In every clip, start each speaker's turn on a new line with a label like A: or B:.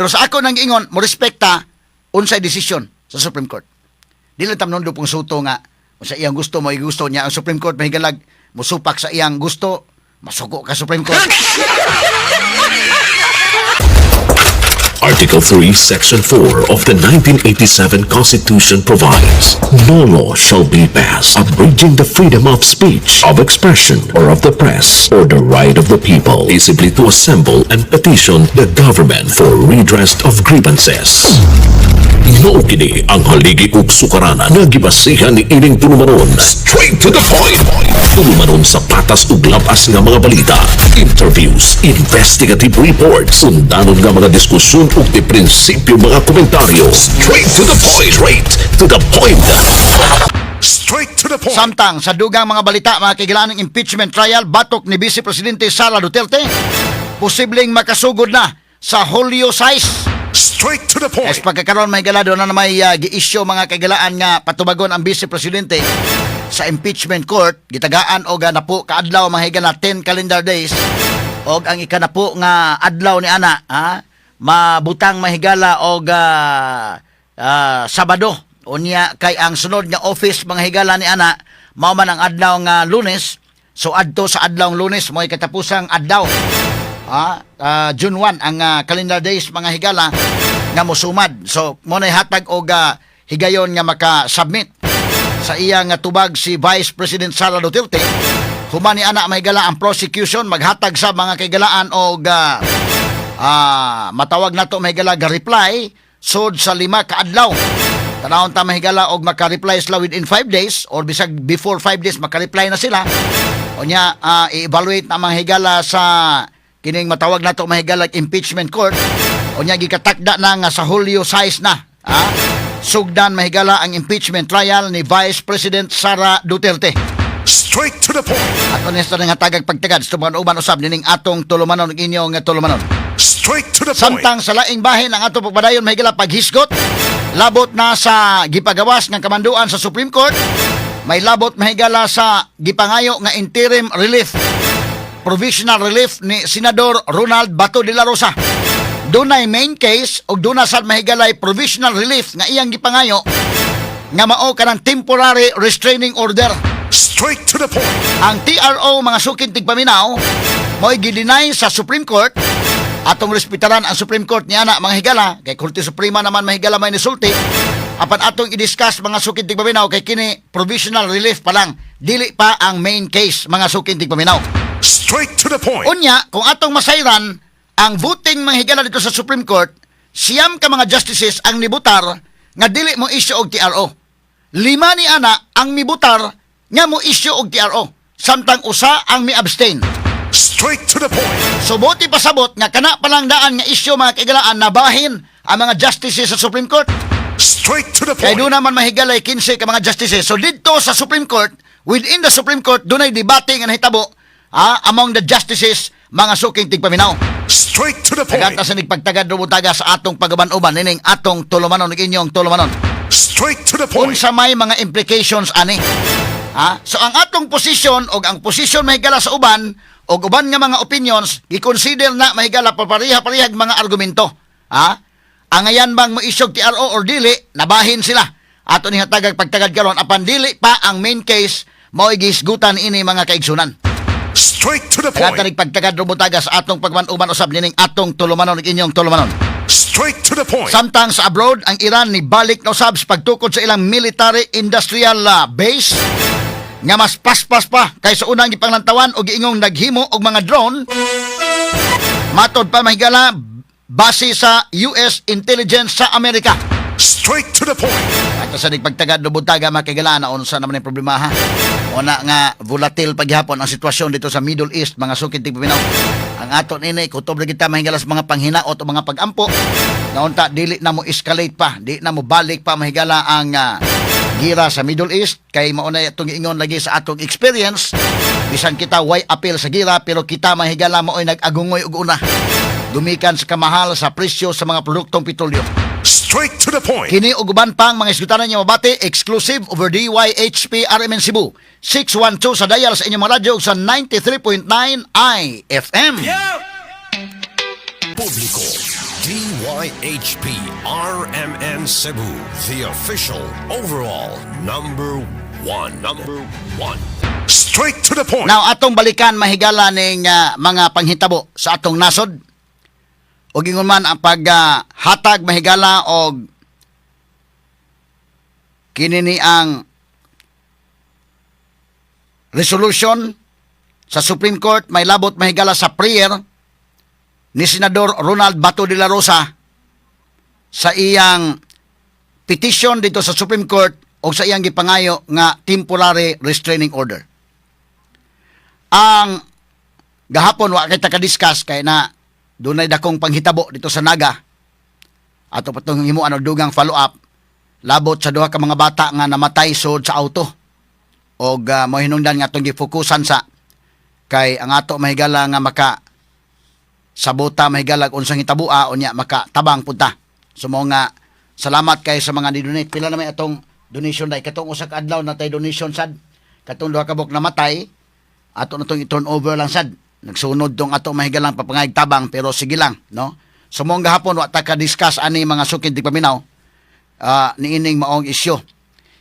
A: Pero sa ako nang ingon, mo respekta unsay desisyon sa Supreme Court. Dili ta manundo pong suto nga sa iyang gusto mo gusto niya ang Supreme Court mahigalag musupak sa iyang gusto, masuko ka Supreme Court.
B: Article 3, Section 4 of the 1987 Constitution provides, "No law shall be passed abridging the freedom of speech, of expression, or of the press, or the right of the people peaceably to assemble and petition the government for redress of grievances." Mao kini ang haligi ug sukaranan nga gibasihan ni ining tulumanon. Straight to the point. Tulumanon sa patas ug labas nga mga balita, interviews, investigative reports, undanon nga mga diskusyon ug di prinsipyo mga komentaryo. Straight to the point. Straight to the point.
C: Straight to the point.
A: Samtang sa dugang mga balita, mga kahigalaan, ng impeachment trial batok ni Vice Presidente Sara Duterte posibleng makasugod na sa Hulyo 6.
C: Straight to the point.
A: Es pagkakaroon may galado na may gi-issue, mga kahigalaan, nga patubagon ang Vice Presidente sa impeachment court, gitagaan og napo kaadlaw, mga higala, 10 calendar days, og ang ikanapo nga adlaw ni ana, ha, mabutang mahigala og Sabado. Unya kay ang sunod nga office, mga higala, ni ana mao man ang adlaw nga Lunes, so adto sa adlaw Lunes mo'y katapusang adlaw. June 1 ang calendar days, mga higala, nga mosumad. So mo nay hatag og higayon nga maka-submit sa iya nga tubag si Vice President Sara Duterte. Human ni ana, mahigala, ang prosecution maghatag sa mga kahigalaan og matawag nato, mahigala, ga reply sud sa 5 ka adlaw. Tanawon ta, mahigala, og maka-reply sila within 5 days or bisag before 5 days maka-reply na sila. Unya i-evaluate na, mga higala, sa kining matawag nato, mahigala, impeachment court. Unya gikatakda na nga sa Hulyo 6 na sugdan, mahigala, ang impeachment trial ni Vice President Sara Duterte.
C: Straight to the point.
A: At honesto nga tagag pagtagad sa uban usab nining atong tulumanon ug inyong tulumanon.
C: Straight to the point.
A: Samtang sa laing bahin, ang atong pagpadayon, mahigala, paghisgot labot na sa gipagawas ng kamanduan sa Supreme Court, may labot, mahigala, sa gipangayo nga interim relief, provisional relief ni Senador Ronald Bato de la Rosa. Dunay main case ug duna sad, mahigalay, provisional relief nga iyang gipangayo nga mao kanang temporary restraining order.
C: Straight to the point.
A: Ang TRO, mga suking tigpaminaw, mo'y gideny sa Supreme Court. Atong respetaran ang Supreme Court niya na, mga higala, kay Korte Suprema naman, mahigala, may nisulti. Apan atong i-discuss, mga suking tigpaminaw, kay kini provisional relief pa lang, dili pa ang main case, mga suking tigpaminaw.
C: Straight to the point.
A: Unya, kung atong masayran ang voting, mga higala, dito sa Supreme Court, 9 ka mga justices ang nibutar nga dili mo issue og TRO. Lima ni ana ang mibutar nga mo issue og TRO. Samtang 1 ang mi-abstain.
C: Straight to the point.
A: So buot ipasabot nga kana palang daan nga issue, mga kahigalaan, nabahin ang mga justices sa Supreme Court.
C: Straight to the
A: Kay
C: point.
A: doon naman, mahigalay, 15 ka mga justices. So didto sa Supreme Court, within the Supreme Court, dunay debate nga nahitabo among the justices, mga suking tigpaminaw.
C: Straight to the point.
A: Tagata sa nagpagtagad rumutaga sa atong pagaban-uban nining atong tulumanon ug inyong tulumanon.
C: Straight to the point.
A: Unsa may mga implications ani? Ha? So ang atong posisyon og ang posisyon, mahigala, sa uban og uban nga mga opinions, gi-consider na, mahigala, papareha-parehag mga argumento. Ha? Angayan bang mo isyog TRO or dili, nabahin sila. Ato ni hatagag pagtagad karon, apan dili pa ang main case mao'y gihisgutan ini, mga kaigsunan.
C: Straight to the point.
A: Tagatanig pagtagad rumutaga sa atong pagman-uban usab nining atong tulumanon ug inyong tulumanon.
C: Straight to the point.
A: Samtang sa abroad, ang Iran ni balik na usab sa pagtukod sa ilang military industrial base nga mas paspas pa kaysa unang gipanglantawan og giingong naghimo og mga drone. Matod pa, mahigala, base sa US intelligence sa Amerika.
C: Straight to the point.
A: At sa pagtagad lubutaga, makigala na unsa naman ang problema, ha. Una nga volatile paghapon ang sitwasyon dito sa Middle East, mga suking tigpaminaw. Ang ato nini kutob ra kita, mahigala, sa mga panghinaot o mga pagampo nga unta dili na mo escalate pa, di na mo balik pa, mahigala, ang gira sa Middle East, kay mao na itong giingon lagi sa atong experience, bisan kita way appeal sa gira, pero kita, mahigala, mao'y nag-agungoy og una gumikan sa kamahal sa presyo sa mga produktong petrolyo.
C: Straight to the point.
A: Kini ug uban pang mga isgutanan niyo mabati exclusive over DYHP RMN Cebu 612 sa dial sa inyong mga radyo ug sa 93.9 IFM.
B: Publiko.
D: DYHP RMN Cebu, the official overall number one. Number one.
C: Straight to the point.
A: Now, atong balikan, mahigala, ning mga panghitabo sa atong nasod. O ingon man ang paghatag, mahigala, og kini ni ang resolution sa Supreme Court may labot, mahigala, sa prayer ni Senador Ronald Bato de la Rosa sa iyang petition dito sa Supreme Court o sa iyang gipangayo nga temporary restraining order. Ang gahapon wa kay ta ka-discuss kay na dunay dakong panghitabo dito sa Naga. Ato pa tong himuan og dugang follow up labot sa duha ka mga bata nga namatay sud sa auto. Og mohinungdan nga atong gifokusan sa kay ang ato, mahigala, nga maka sabota, mahigala, unsang hitabua unya makatabang punta. So mao nga salamat kay sa mga ni-donate. Pila na may atong donation dai katong usa ka adlaw na tay donation sad katong duha ka buok namatay, ato na tong i-turn over lang sad. Nagsunod tong ato, mahigalang, papangayag tabang, pero sige lang, no? So mao gahapon wa ta ka discuss ani, mga sukid tigpaminaw, niining maong isyu.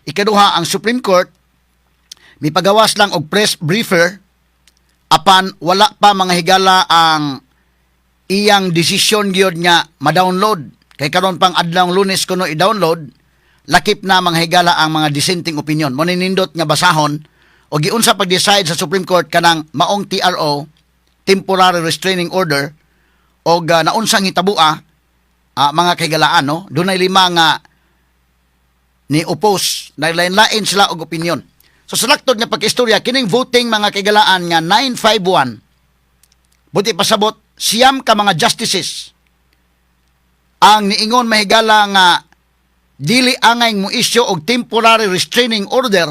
A: Ikaduha, ang Supreme Court mipagawas lang og press briefer apan wala pa, mga higala, ang iyang desisyon gyud nga ma-download kay karon pang adlawng Lunes kuno i-download, lakip na, mga higala, ang mga dissenting opinion. Mo nindot nga basahon o giunsa pag-decide sa Supreme Court kanang maong TRO, temporary restraining order, og naunsang hitabua, mga kahigalaan, no? Dunay lima nga ni oppose, naglain-lain sila og opinion. So sa laktod nga pagkistorya, kining voting, mga kahigalaan, nga 951, buti pasabot 9 ka mga justices ang niingon, mahigala, nga dili angay mo issue og temporary restraining order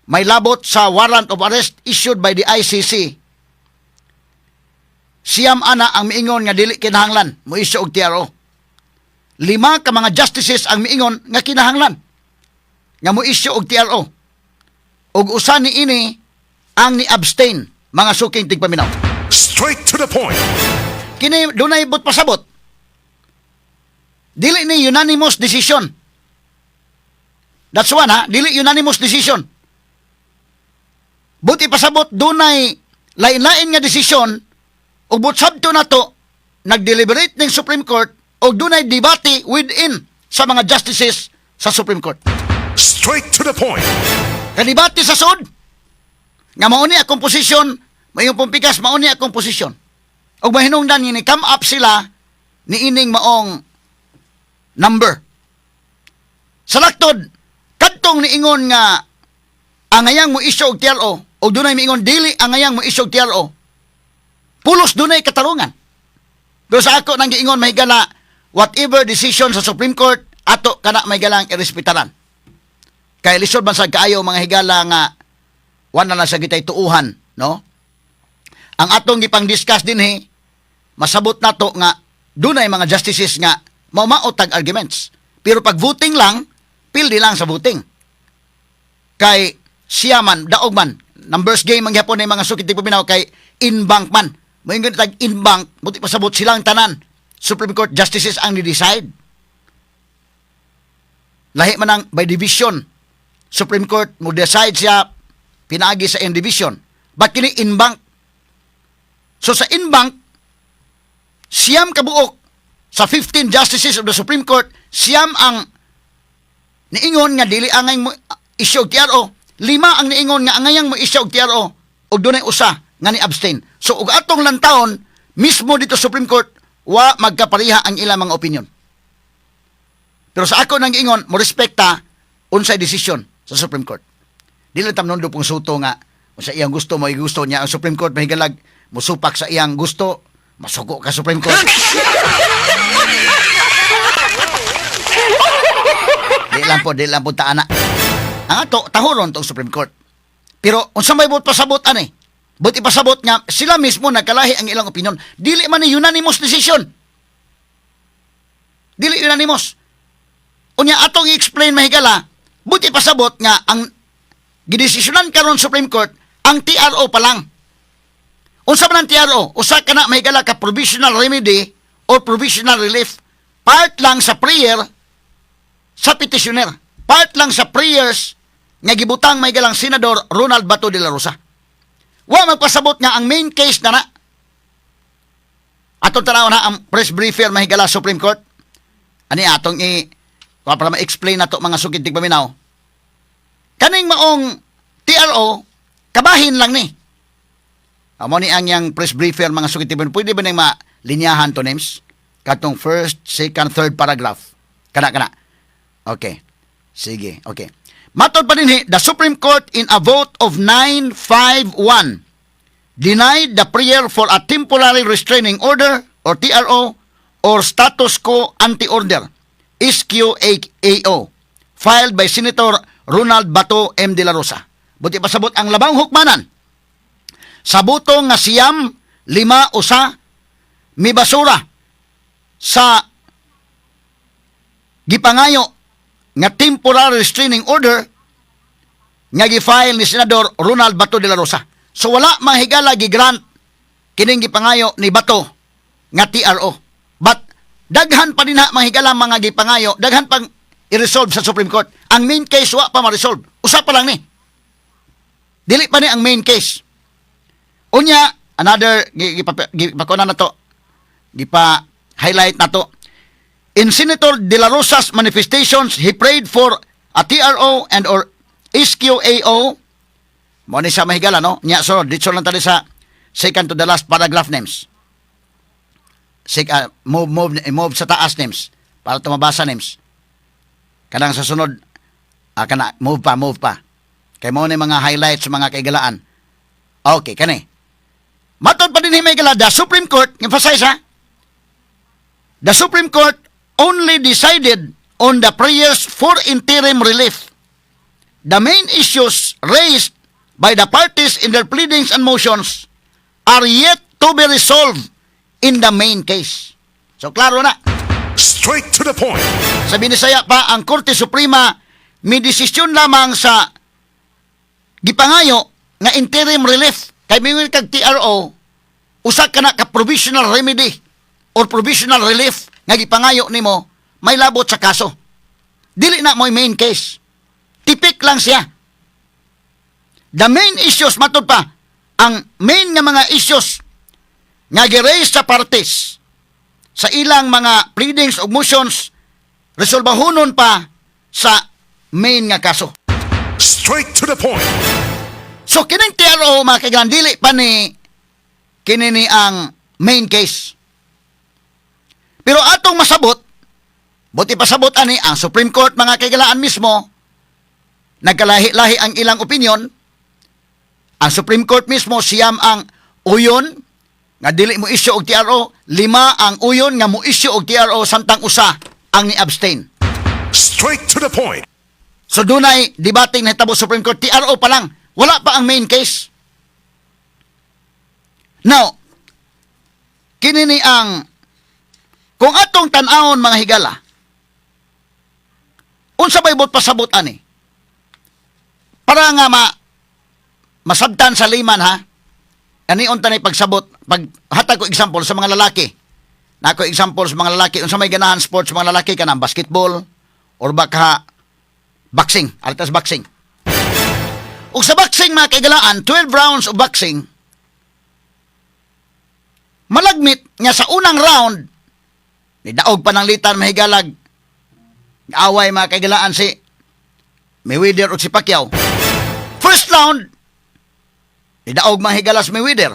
A: may labot sa warrant of arrest issued by the ICC. 9 ana ang miingon nga dili kinahanglan mo issue og TRO. 5 ka mga justices ang miingon nga kinahanglan nga mo issue og TRO. Ug usa ni ini ang ni-abstain, mga suking tigpaminaw.
C: Straight to the point.
A: Kini dunay but pasabot. Dili ni unanimous decision. That's one ha, dili unanimous decision. Buti pasabot dunay lain-lain nga desisyon ug but sabto nato nag-deliberate ning Supreme Court ug dunay debate within sa mga justices sa Supreme Court.
C: Straight to the point.
A: Kadibate sa sud nga mao ni akong posisyon, mayong pumpikas, mao ni akong posisyon. Ug mahinungdan ni come up sila niining maong number. Sa laktod, kadtong niingon nga angayang mo issue og TRO ug dunay miingon dili angayang mo issue og TRO. Pulos dunay katarungan. Pero sa ako nang giingon, mahigala, whatever decision sa Supreme Court, ato kana, mahigalang, irespetaran. Kay lisod man sad kaayo, mga higala, nga wala na sa gitay tuuhan, no? Ang atong gipang-discuss dinhi, masabot nato nga dunay mga justices nga mao tag arguments. Pero pag voting lang, pildi lang sa voting. Kay siya man, daog man, numbers game ang gyapon ng mga sukit paminaw kay en banc man. Moingon tag en banc, buti pasabot silang tanan. Supreme Court justices ang ni-decide. Lahi man ang by division. Supreme Court mo decide siya pinaagi sa in division. But kini en banc. So sa en banc, 9 kabuok sa 15 justices of the Supreme Court, 9 ang niingon nga dili angay mo issue og TRO, 5 ang niingon nga angayang mo issue og TRO ug dunay usa nga ni abstain. So ug atong lantawon mismo dito sa Supreme Court, wa magkapareha ang ilang mga opinion. Pero sa ako nang giingon, mo respekta unsay desisyon sa Supreme Court. Dili tam nundo pong suto nga sa iyang gusto mo gusto niya ang Supreme Court, mahigalag, musupak sa iyang gusto, masuko ka Supreme Court. Di lang po taana. Ang ato, tahuron tong Supreme Court. Pero unsa may buot pasabot ani? Buot ipasabot nga sila mismo nagkalahi ang ilang opinion. Dili man ni unanimous decision. Dili unanimous. Unya atong i-explain, mahigala, buti pasabot nga ang gidesisyonan karon Supreme Court ang TRO pa lang. Unsa man ang TRO? Usa ka na, mahigala, ka provisional remedy or provisional relief. Part lang sa prayer sa petitioner. Part lang sa prayers nga gibutang may galang Senador Ronald Bato de la Rosa. Wa magpasabot nga ang main case na na. Atong tanaw na ang press briefer, mahigala, Supreme Court. Ani atong i para ma-explain nato, mga sukid tigpaminaw. Kaning maong TRO kabahin lang ni. Amo ni ang yang press briefer, mga sukid tigpaminaw. Pwede ba nang malinyahan to, names? Katong first, second, third paragraph. Kana kana. Okay. Sige, okay. Matod pa din, the Supreme Court, in a vote of 9-5-1, denied the prayer for a temporary restraining order or TRO or status quo ante order, SQAO, filed by Senator Ronald Bato M. De La Rosa. Buti pasabot ang labang hukmanan sa boto nga 95-1 mibasura sa gipangayo nga temporary restraining order nga gi-file ni Senador Ronald Bato de la Rosa. So wala, mga higala, gi-grant kining gipangayo ni Bato nga TRO. But daghan pa din ha, mga higala, mga gipangayo, daghan pang i-resolve sa Supreme Court. Ang main case wa pa ma-resolve. Usa pa lang ni. Dili pa ni ang main case. Unya, another gipakuna na to. Gipa highlight na to. In Senator De La Rosa's manifestations, he prayed for a TRO and or SQAO. Mo ni siya, mahigala, no? Nya, so, dito lang tayo sa second to the last paragraph, names. Move, move, move sa taas, names. Para tumabasa, names. Kanang sa sunod, kana, move pa, move pa. Kay mo ni mga highlights sa mga kaigalaan. Okay, kani. Matod pa din ni mahigala, the Supreme Court, emphasize ha, the Supreme Court only decided on the prayers for interim relief. The main issues raised by the parties in their pleadings and motions are yet to be resolved in the main case. So klaro na.
C: Straight to the point.
A: Sa Binisaya pa, ang Korte Suprema may desisyon lamang sa gipangayo nga interim relief. Kay mingon kag TRO, usa ka na ka provisional remedy or provisional relief nga gipangayo nimo may labot sa kaso. Dili na mo'y main case. Tipik lang siya. The main issues, matod pa, ang main nga mga issues nga gi-raise sa parties sa ilang mga pleadings o motions, resolbahonon pa sa main nga kaso.
C: Straight to the point.
A: So kining TRO, mga kaigan, dili pa ni kini ni ang main case. Pero atong masabot, buti pasabot ani ang Supreme Court, mga kaigalaan, mismo nagkalahi-lahi ang ilang opinion. Ang Supreme Court mismo, 9 ang uyon nga dili mo issue og TRO, 5 ang uyon nga mo issue og TRO, samtang 1 ang ni-abstain.
C: Straight to the point.
A: So dunay debating nahitabo sa Supreme Court, TRO pa lang, wala pa ang main case. Now, kini ni ang kung atong tan-awon, mga higala, unsa bay buot pasabot ani? Para nga masabtan sa layman ha, ani unta ni pagsabot, pag hatag ko example sa mga lalaki. Nako example sa mga lalaki, unsa may ganahan sports sa mga lalaki, kanang basketball or baka boxing, altas boxing. Ug sa boxing, mga kaigalaan, 12 rounds of boxing, malagmit nga sa unang round, ni daog pa ng litan, mahigalag, away, mga kaigalaan, si Mayweather ug si Pacquiao. First round, ni daog, mga higala, si Mayweather.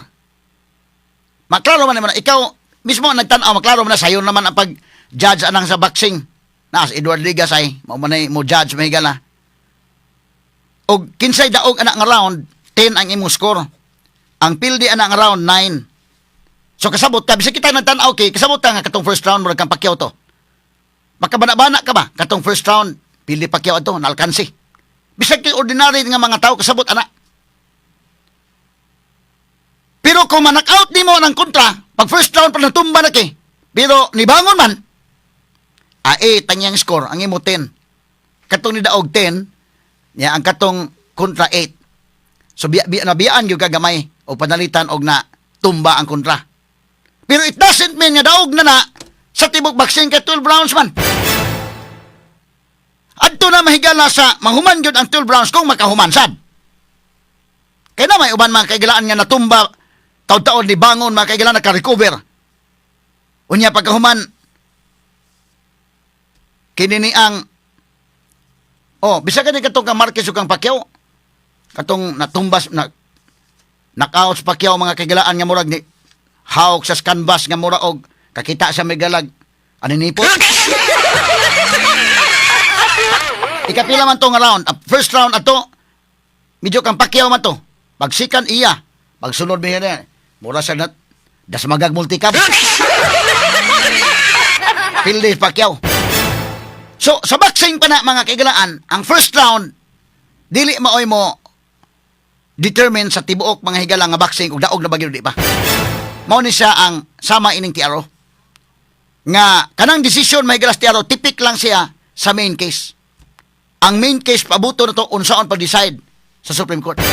A: Maklaro man naman, ikaw mismo ang nagtan-aw, maklaro man na sayo naman ang pag-judge anang sa boxing. Na si Edward Ligas ay, mao man mo judge, mahigala. Og kinsay daog anak nga round, 10 ang imong score. Ang pildi anak nga round, 9. So kasabot ka, bisag kita nagtan-aw kay kasabot ka nga katong first round murag kang Pacquiao to. Makabana-bana ka ba? Katong first round, pildi Pacquiao ato, nalkansi. Bisag kay ordinary nga mga tao kasabot ana. Pero kung ma-knockout nimo ng kontra, pag first round pa natumba na kay, pero nibangon man, 8 ang iyang score, ang imo 10. Katong nidaog 10, niya ang katong kontra 8. So biya, biya, nabiyaan gyud ka gamay o panalitan og na tumba ang kontra. Pero it doesn't mean nga daog na na, Sa tibok boxing kay 12 rounds man. Adto na, mahigala, sa mahuman gyud ang 12 rounds kung makahuman sad. Kaya na may uban, mga kaigalaan, nga natumba, taon-taon ni bangon, mga kaigalaan, naka-recover. Unya pagkahuman, kini ni ang, oh, bisa ka ni katong kang Marquez ug kang Pacquiao, katong natumbas na knockout sa Pacquiao, mga kaigalaan, nga murag ni hawk sa canvas nga mura og kakita sa megalag aninipot. Ikapila man to nga round? Ang first round ato, medyo kang Pacquiao man to. Pagsikan iya, pagsunod mi na, mura sa nat dasmagag multicab. Pildi Pacquiao. So, sa boxing pa na, mga kaigalaan, ang first round, dili maoy mo determine sa tibuok, mga higala, nga boxing kung daog na ba gyud, di ba? Mao ni siya ang sama ining TRO. Nga kanang desisyon, mga higala, sa TRO, tipik lang siya sa main case. Ang main case pabuto na to unsaon pag-decide sa Supreme Court.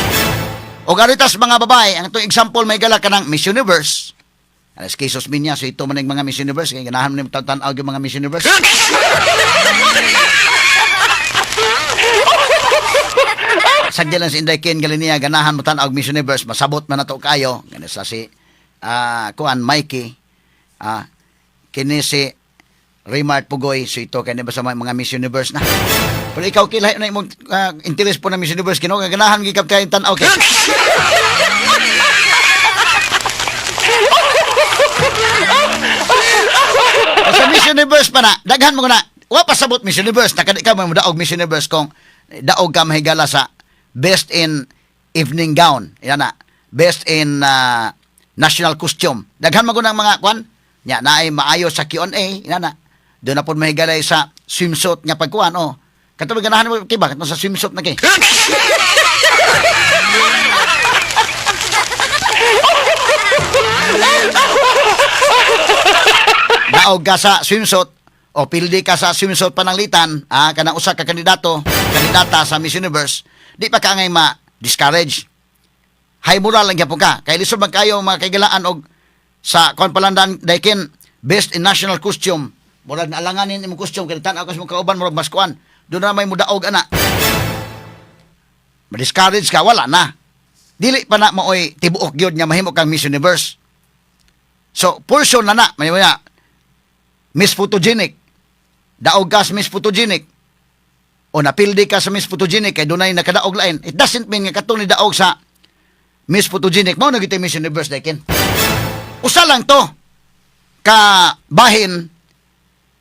A: O garitas mga babae, ang itong example, may gala, kanang Miss Universe. Alas cases minya, so ito man ang mga Miss Universe, kaya ganahan mo ni tan-aw yung mga Miss Universe. Sagdi lang si Inday Ken Galinia, ganahan mo tan-aw Miss Universe, masabot man na to kayo. Ganun sa si kuan Mikey, kini si Raymart Pugoy, so ito kaya ba sa mga Miss Universe na. Pero ikaw kilay na imong interest po na Miss Universe kino ganahan gikap kayo tan-aw kay. Sa Miss Universe pa na, daghan mo na, wa pa sabot Miss Universe, nakadi ka mo daog Miss Universe kung daog ka mahigala sa best in evening gown. Yan na. Best in national costume. Daghan mo ng mga kwan. Nya naay maayo sa Q&A, yan na. Doon na po mahigala sa swimsuit nga pagkuan, oh. Kato ganahan mo kay ba katong sa swimsuit na kay. Daog ka sa swimsuit o pildi ka sa swimsuit pananglitan, kanang usa ka kandidato, kandidata sa Miss Universe, di pa ka ngay ma-discourage. High moral lang gyapon ka. Kay lisod man kayo, mga kaigalaan, og sa kuan palandan daykin best in national costume. Murag naalanganin imong costume kay tan-aw ka sa imong kauban, murag mas kuan. Doon na may mudaog ana. Ma-discourage ka, wala na. Dili pa na maoy tibuok gyud nga mahimo kang Miss Universe. So, portion na na, may maya, Miss Photogenic. Daog ka sa Miss Photogenic. O napildi ka sa Miss Photogenic kay dunay nakadaog lain. It doesn't mean nga katong ni daog sa Miss Photogenic mao na gyud Miss Universe daykin. Usa lang to ka bahin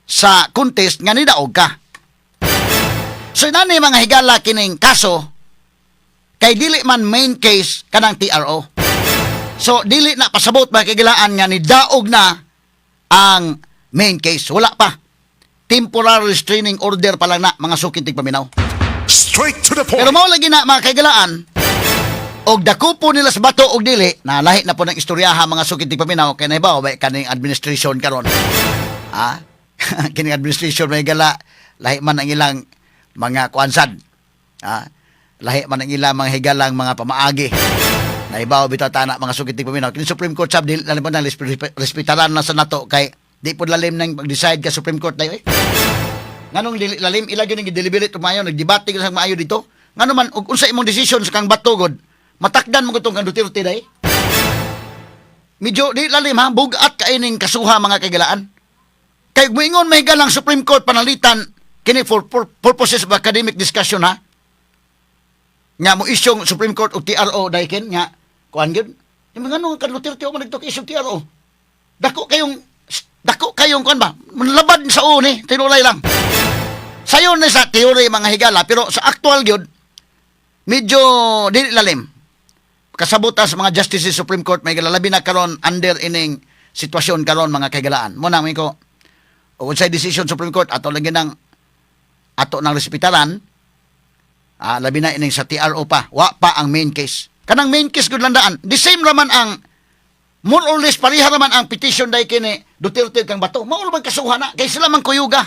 A: sa contest nga nidaog ka. So nani, mga higala, kining kaso kay dili man main case kanang TRO. So dili na pasabot, mga kagilaan, nga ni daog na ang main case. Wala pa. Temporary restraining order pa lang na, mga suking tigpaminaw.
C: Straight to the point.
A: Pero mao lagi na, mga kaigalaan, og dakupo nila sa Bato og dili, na lahi na po ng istoryaha, mga suking tigpaminaw, kay nahibaw ba kaning administration karon. Ah? Kining administration may gala, lahi man ang ilang mga kuansad. Ah? Lahi man ang ilang mga higalang mga pamaagi. Nahibaw bitaw tana, mga suking tigpaminaw. Kini Supreme Court sab dili lalim po nang respetaran na sa nato kay di po lalim nang pag-decide ka Supreme Court dayo eh. Nganong dili lalim ila gyud deliberate maayo, nagdebate gyud sa maayo dito. Ngano man og unsa imong decision sa kang Bato god, matakdan mo gutong kang Duterte day. Medyo di lalim ha, bugat kay ning kasuha, mga kaigalaan. Kay moingon may galang Supreme Court panalitan kini for purposes of academic discussion ha. Nga mo isyong Supreme Court og TRO dayken nga kuan gyud. Yung mga ano kan Duterte o man nagtok isyong TRO. Dako kayong kuan ba? Labad sa uni, tinulay lang. Sayon na sa theory, mga higala, pero sa actual gyud medyo dili lalim. Kasabutan sa mga justices Supreme Court may labi na karon under ining sitwasyon karon, mga kaigalaan. Mo na ko unsay decision Supreme Court, ato lang ginang ato nang respetaran, labi na ining sa TRO pa, wa pa ang main case. Kanang main case gud landaan, the same raman ang more or less pareha raman ang petition dai kini Duterte kang Bato. Mao ra man kasuha na kay sila man kuyuga.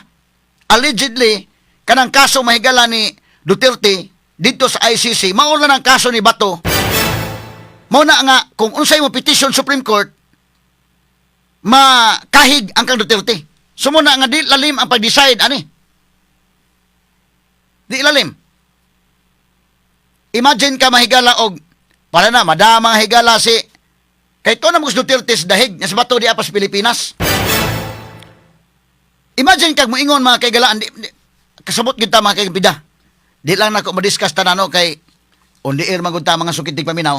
A: Allegedly kanang kaso, mahigala, ni Duterte dito sa ICC, mao na ang kaso ni Bato. Mao na nga kung unsay mo petition Supreme Court, makahig ang kang Duterte. Mao na nga di lalim ang pag-decide ani. Di lalim. Imagine ka, mahigala, og para na madama nga higala si kay to na mo Duterte sa dahig nga sa bato di pa sa Pilipinas. Imagine kag moingon, mga kaigalaan, di, kasabot kita, mga kaigpida. Di lang nako ma-discuss tanan, no, kay on the air man gud ta, mga sukit paminaw.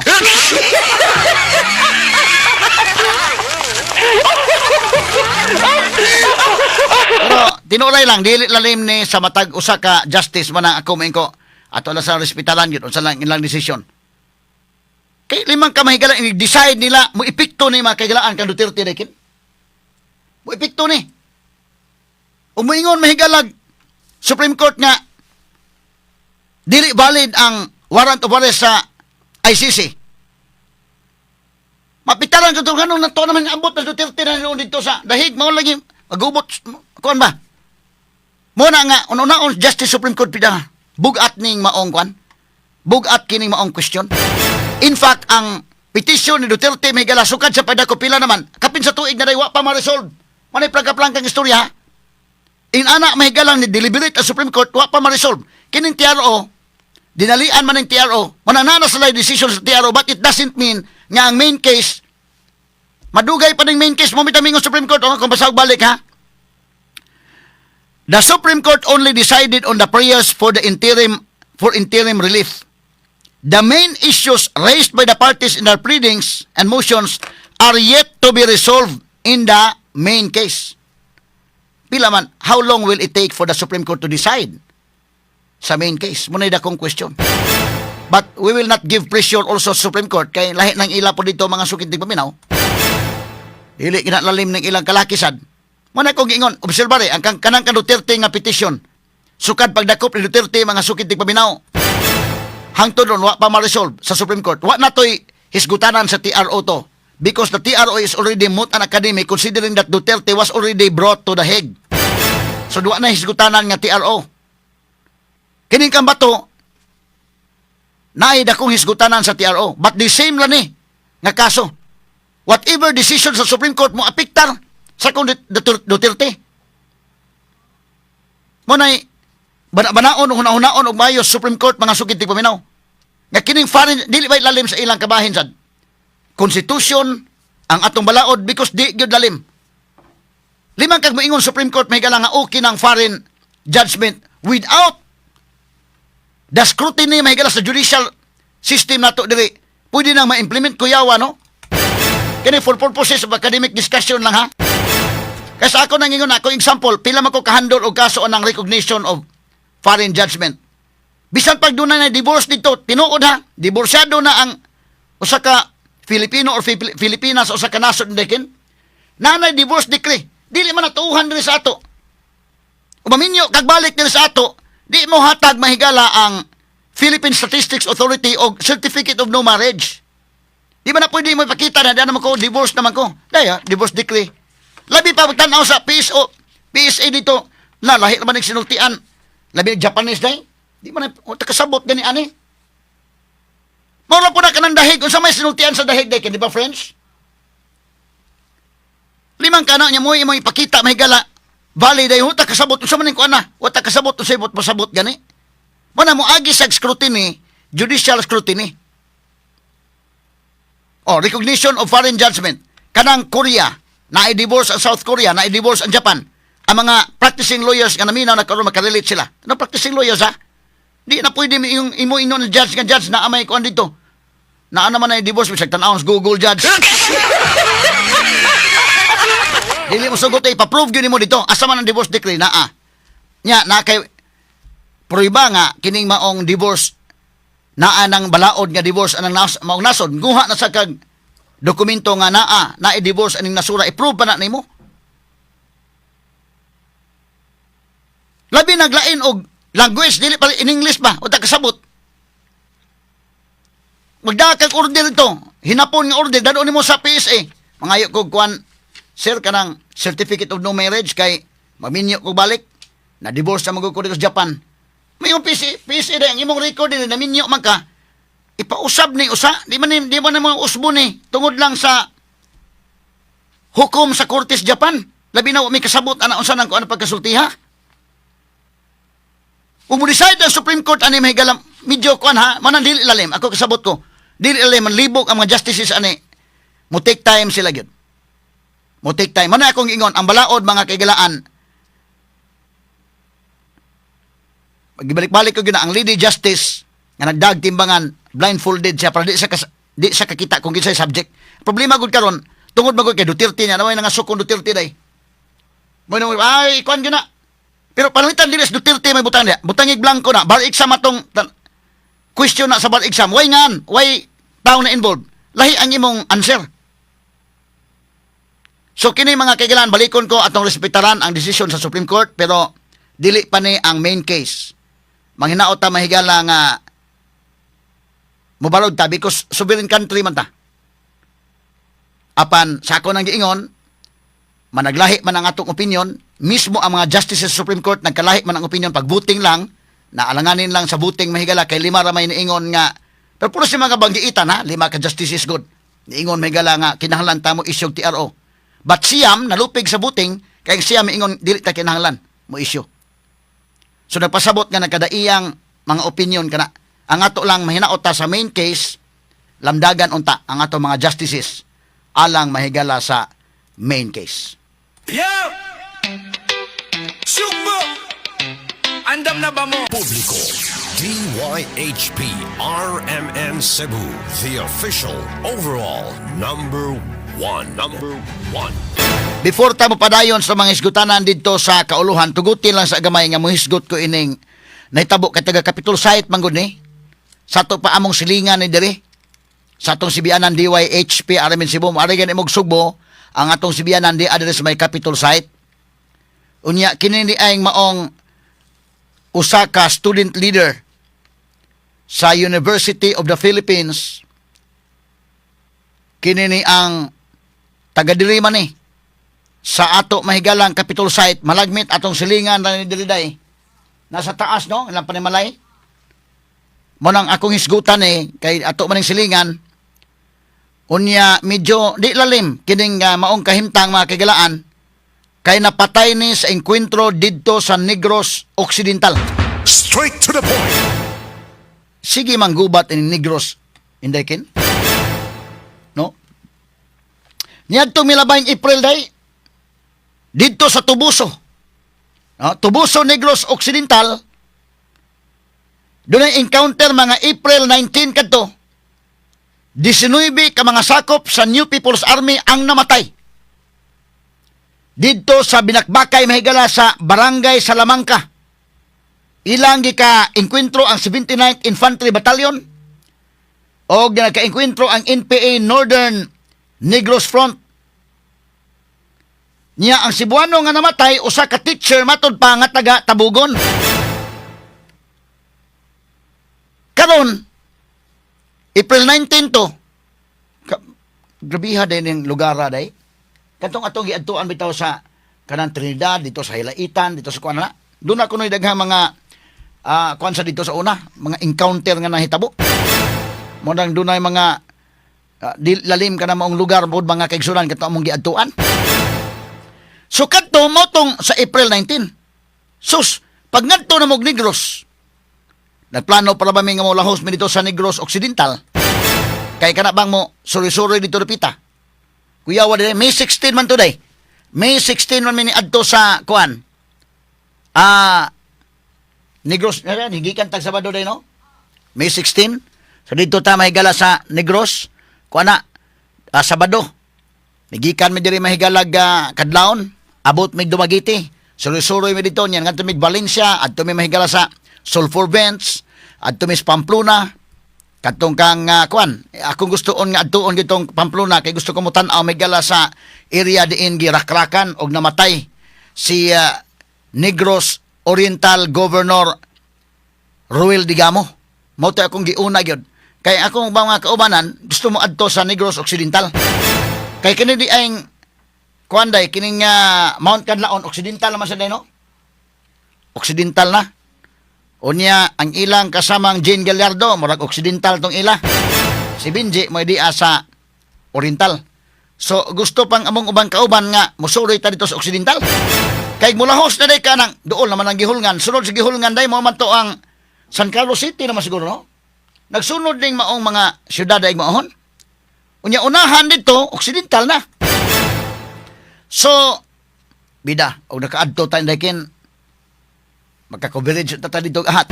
A: Pero tinuray lang, dili lalim ni sa matag usa ka justice man ang ako moingon ko. Ato lang sa respetalan yun, unsa lang ilang desisyon. Kay limang ka mahigala, i-decide nila, mo epekto ni, mga kaigalaan, kang Duterte rekin. Mo epekto ni. Umuingon, mahigalag, Supreme Court nga dili valid ang warrant of arrest sa ICC. Mapitaran ko ito, ganun na to naman ambot na Duterte na noon dito sa dahig, mao lagi, magubot, kuan ba? Mao na nga, una-unaon, Justice Supreme Court pida, bugat ning maong kuan, bugat kining maong question. In fact, ang petition ni Duterte may sukad sa padako pila naman, kapin sa tuig na wa pa ma-resolve. Manay plangka-plangkang istorya, ha? In ana may galang ni deliberate ang Supreme Court, wa pa ma-resolve. Kining TRO, dinalian man ng TRO, mananana sa decision sa TRO, but it doesn't mean nga ang main case, madugay pa ng main case, mo mitaming Supreme Court, o kung basag balik ha. The Supreme Court only decided on the prayers for interim relief. The main issues raised by the parties in their pleadings and motions are yet to be resolved in the main case. Pila man, how long will it take for the Supreme Court to decide sa main case? Mao na dakong question. But we will not give pressure also sa Supreme Court kay lahi ng ila po dito, mga sukit paminaw. Dili kinalalim ng ilang kalakisad. Mao na kong giingon, obserbare, ang kanang kan Duterte nga petition. Sukad pagdakop ni Duterte, mga sukit paminaw. Hangtod ron, wa pa ma-resolve sa Supreme Court. Wa na to'y hisgutanan sa TRO to. Because the TRO is already moot and academic considering that Duterte was already brought to The Hague. So duwa na hisgutanan nga TRO. Kining kang Bato, naay dakong hisgutanan sa TRO. But the same lang ni nga kaso. Whatever decision sa Supreme Court mo apektar sa kong Duterte. Mao nay banaon o hunahunaon og maayo Supreme Court, mga sukit paminaw. Nga kining foreign dili ba lalim sa ilang kabahin sad. Constitution ang atong balaod because di gyud lalim. Limang kag moingon Supreme Court may nga okay ng foreign judgment without the scrutiny may sa judicial system nato diri. Pwede nang ma-implement, kuyawa, no? Kini for purposes of academic discussion lang ha. Kasi ako nang ingon ako example, pila man ko kahandle og kaso ng recognition of foreign judgment. Bisan pag doon na divorce dito, tinuod ha, divorsyado na ang usa ka Filipino or Filipinas o usa ka nasod dekin. Nanay divorce decree. Dili man natuuhan diri sa ato. Umaminyo kag balik diri sa ato, di mo hatag, mahigala, ang Philippine Statistics Authority og certificate of no marriage. Di ba na pwede mo ipakita na di naman ko, divorce naman ko. Daya, divorce decree. Labi pa pagtanaw sa PSO, PSA dito, na lahi naman ang sinultian. Labi Japanese day. Di man na, o, takasabot gani ani. Mura po na kanang dahig. Unsa may sinultian sa dahig day, di ba French? Limang kana niya mo imo ipakita, mahigala. Valid day huta kasabot unsa man ning kuan na. Wa ta kasabot unsay bot pasabot gani. Mao na mo agi sa scrutiny, judicial scrutiny. Oh, recognition of foreign judgment. Kanang Korea, na-divorce ang South Korea, na-divorce ang Japan. Ang mga practicing lawyers nga naminaw na karon makarelate sila. Ano practicing lawyers ha? Di na pwede yung imo ino ng judge nga judge na amay kuan dito. Naa naman na divorce bisag tan-awon sa Google, judge. Dili mo sugot eh, ipa-prove gyud nimo dito. Asa man ang divorce decree naa. Nya na kay prueba nga kining maong divorce naa ng balaod nga divorce anang maong nasod guha na sa kag dokumento nga naa na i-divorce aning nasura, i-prove pa na nimo. Labi naglain og language, dili pa in English ba o ta kasabot. Magdala kag order ito, hinapon nga order, dalo nimo sa PSA, mangayo kog kuan sir, kanang certificate of no marriage kay maminyo ko balik na divorce na magud ko dito sa Japan. May yung PSA, PSA ang imong record din naminyo man ka, ipausab ni usa, di man ni mga usbo ni tungod lang sa hukom sa korte sa Japan. Labi na wa may kasabot ana unsa nang kuan pagkasulti, ha. Kung mo decide ang Supreme Court ani, mahigala, medyo kuan ha, manang dili lalim, ako kasabot ko. Dili lalim, manlibok ang mga justices ani. Mo take time sila gyud. Mo take time. Mana akong ingon, ang balaod, mga kaigalaan, gibalik-balik ko gyud na ang Lady Justice nga nagdag timbangan, blindfolded siya para di siya kakita kung kinsay subject. Problema gud karon tungod magud kay Duterte niya naway nga sukong Duterte day. Mo na ay kuan gyud na. Pero pananglitan dili sa Duterte may butang diha. Butangig blanco na bar exam atong question na sa bar exam. Way ngan, way tao na involved. Lahi ang imong answer. So kini, mga kaigalan, balikon ko, atong respetaran ang desisyon sa Supreme Court, pero dili pa ni ang main case. Manghinaot ta, mahigala, nga mobarog ta because sovereign country man ta. Apan sa ako nang giingon, managlahi man ang atong opinion, mismo ang mga justices sa Supreme Court nagkalahi man ang opinion pag voting lang, na alanganin lang sa voting, mahigala, kay lima ra may niingon nga, pero puro si mga banggiitan ha, lima ka justices good. Niingon, mahigala, nga kinahanglan ta mo issue og TRO. But siyam nalupig sa voting kay siyam miingon dili ta kinahanglan mo issue. So nagpasabot nga nagkadaiyang mga opinion kana. Ang ato lang, mahinaot ta sa main case, lamdagan unta ang ato mga justices alang, mahigala, sa main case.
E: Yo! Sugbo! Andam na ba mo?
D: Publiko. DYHP RMN Cebu, the official overall number one. Number one.
A: Before ta mo padayon sa mga hisgutanan didto sa kauluhan, tugutin lang sa gamay nga mohisgot ko ining nahitabo kay taga Capitol Site man gud ni. Sa ato pa among silingan ni diri. Sa atong sibianan DYHP RMN Cebu, ari gani mog Sugbo ang atong sibianan di adres may Capitol Site. Unya kini ni ay maong usa ka student leader sa University of the Philippines. Kini ni ang taga diri man ni sa ato, mahigalang, Capitol Site, malagmit atong silingan na ni diri day. Nasa taas no, ilang panimalay. Mo nang akong hisgutan eh, kay ato maning silingan. Unya medyo di lalim kining maong kahimtang, mga kaigalaan, kay napatay ni sa engkwentro didto sa Negros Occidental.
C: Straight to the point.
A: Sige manggubat ini Negros Inday kin. No? Niadtong milabayng April day didto sa Toboso. No? Toboso, Negros Occidental. Doon ay encounter mga April 19 kadto. 19 ka mga sakop sa New People's Army ang namatay. Didto sa Binakbakay, mahigala, sa Barangay Salamanca. Ilang gika enkwentro ang 79th Infantry Battalion o nagka-enkwentro ang NPA Northern Negros Front. Niya ang Cebuano nga namatay usa ka teacher matod pa nga taga Tabugon. Karon April 19 to. Grabiha din yung lugar day. Katong atong giadtuan bitaw sa kanang Trinidad, dito sa Hilaitan, dito sa kuan na. Doon ako no'y daghang mga kuan sa dito sa una, mga encounter nga nahitabo. Mo nang dunay mga di, lalim ka na maong lugar pod, mga kaigsunan, kato among giadtuan. So kadto mo tong sa April 19. Sus, pag ngadto na mog Negros, nagplano para ba mi nga mo lahos mi dito sa Negros Occidental? Kay kana bang mo suri-suri dito dapita. Kuyawa dire May 16 man today. May 16 man mi ni adto sa kuan. Negros, higikan tag Sabado day no? May 16. So dito ta mahigala sa Negros, kuan na Sabado. Migikan mi diri mahigalag kadlawon, abot mig Dumaguete. Suroy-suroy mi dito niyan ngadto mig Valencia, adto mi mahigala sa Sulphur Vents, adto mi sa Pamplona. Kadtong kang kuan, akong gustoon nga adtuon gitong Pamplona kay gusto ko mo tan-aw mahigala sa area diin girakrakan og namatay si Negros Oriental Governor Roel Degamo. Mao to akong giuna gyud. Kay akong mga kaubanan gusto mo adto sa Negros Occidental. Kay kini di ay kuan day kining Mount Kanlaon, Occidental naman sa day no? Occidental na. Unya ang ilang kasamang Jane Gallardo murag Occidental tong ila. Si Benji mo di sa Oriental. So gusto pang among ubang kauban nga musuroy ta dito sa Occidental. Kay mulahos na day ka nang dool naman ang gihulngan. Sunod sa gihulngan day mo man to ang San Carlos City naman siguro, no? Nagsunod ding maong mga syudad ay maohon. Unya unahan dito Occidental na. So bida og nakaadto ta, Inday Ken, magka-coverage ta dito ahat.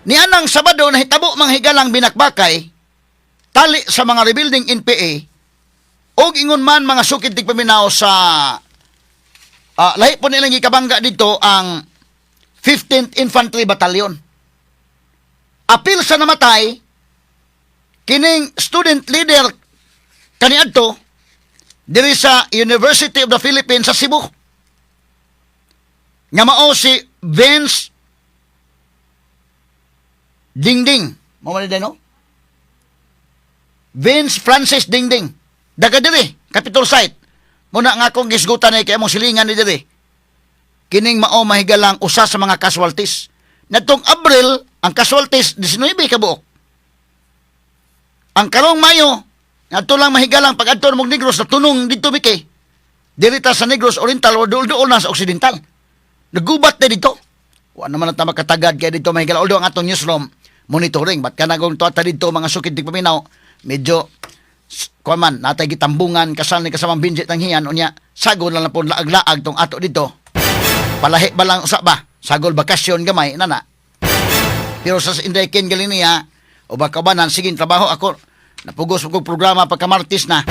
A: Ni anang Sabado nahitabo, mga higalang, binakbakay tali sa mga rebuilding NPA og ingon man, mga sukid tigpaminaw, sa lahi po nilang gikabangga dito ang 15th Infantry Battalion. Apil sa namatay kining student leader kaniadto diri sa University of the Philippines sa Cebu nga mao si Vince Dingding. Mao man ni, no? Vince Francis Dingding. Daga diri, Capitol Site. Muna nga akong gisgutan ay kay among silingan ni diri. Kining mao, mahigalang, usa sa mga casualties. Nadtong Abril, ang casualties 19 ka buok. Ang karong Mayo, ngadto lang, mahigalang, pag adto mong Negros na tunong dito bike. Diri ta sa Negros Oriental o duol-duol na sa Occidental. Nagubat na dito. Wa naman na ta makatagad kay dito, mahigala. Although ang atong newsroom monitoring, but kanagong tuwa ta dito, mga sukid tigpaminaw, medyo kuan man natay gitambungan kasal ni kasamang Benji Tanghian. Unya sagol lang na po laag-laag tong ato dito. Palahi ba lang usa ba? Sagol bakasyon gamay nana. Pero sa Inday Ken galing niya o baka ba nan sige trabaho ako, napugos ko programa pagka Martes na.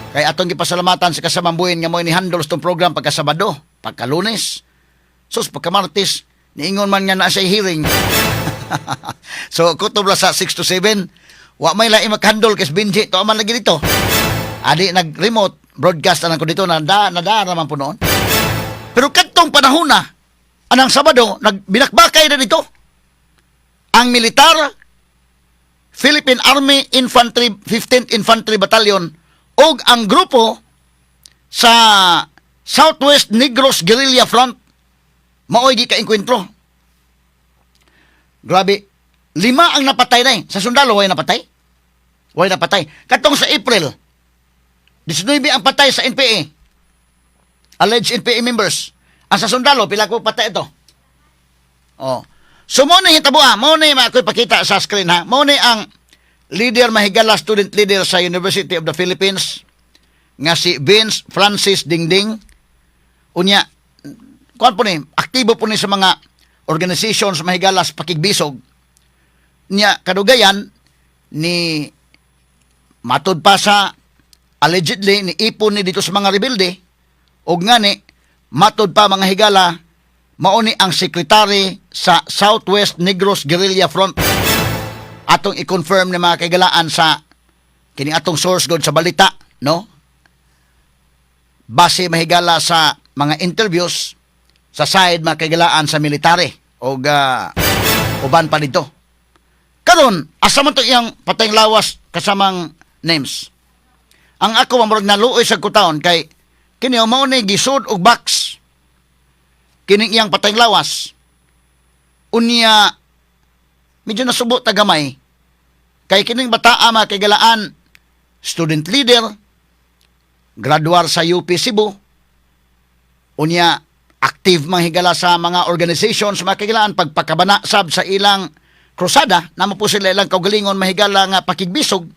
A: Kay atong gipasalamatan sa kasamang buhin nga mo ni handle tong program pagka Sabado, pagka Lunes. Sus, pagka Martes, niingon man nga na siya hearing. So kutob ra sa 6 to 7. Wa may lain makhandle kay Benji to man lagi dito. Adi nag-remote broadcast na ko dito na da na da naman po noon. Pero kadtong panahon na anang Sabado, nagbinakbakay na dito ang militar, Philippine Army Infantry 15th Infantry Battalion ug ang grupo sa Southwest Negros Guerrilla Front, maoy gi kaengkwentro. Grabe, lima ang napatay na eh. Sa sundalo, way napatay. Way napatay. Katong sa April, 19 ang patay sa NPA. Alleged NPA members. Ang sa sundalo, pila ko patay ito? Oh. So mo ni hitabo ah, mo ni ako'y pakita sa screen ha. Mo ni ang leader, mahigala, student leader sa University of the Philippines nga si Vince Francis Dingding. Unya, kuan po ni, aktibo po ni sa mga organizations, mahigala, sa pakigbisog. Nya kadugayan ni matud pa sa allegedly ni ipon ni dito sa mga rebelde og ngani matud pa, mga higala, mao ni ang secretary sa Southwest Negros Guerrilla Front. Atong i-confirm ni, mga kaigalaan, sa kini atong source god sa balita, no, base, mahigala, sa mga interviews sa side, mga kaigalaan, sa military og uban pa dito. Karon, asa man to iyang patayng lawas kasamang names? Ang ako mamurag naluoy sa kutaon kay kini mao ni gisud og box kining iyang patayng lawas. Unya medyo nasubo ta gamay kay kining bataa, mga kaigalaan, student leader, graduar sa UP Cebu. Unya active, mga higala, sa mga organizations, mga kaigalaan, pagpakabana sab sa ilang krusada namo po sila ilang kaugalingon, mahigala, nga pakigbisog.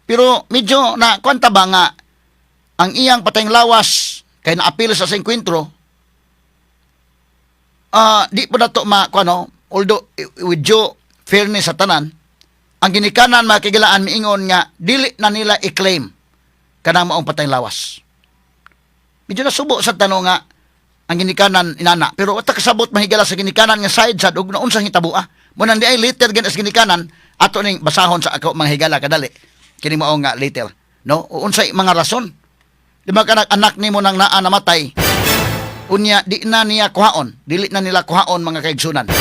A: Pero medyo na kwanta ba nga ang iyang patayng lawas kay naapil sa engkwentro, di po nato ma kuano. Although with due fairness sa tanan, ang ginikanan, mga kigalaan, miingon nga dili na nila i-claim kanang maong patayng lawas. Medyo nasubo sa tanong nga ang ginikanan inana, pero wala kasabot, mahigala, sa ginikanan nga side sad ug naunsang hitabo ah. Mo nang di ay letter gan sa ginikanan, ato ning basahon sa ako, mga higala, kadali kini mao nga letter, no, unsay mga rason. Di ba kanang anak nimo nang naa namatay, unya di na niya kuhaon, dili na nila kuhaon, mga kaigsunan?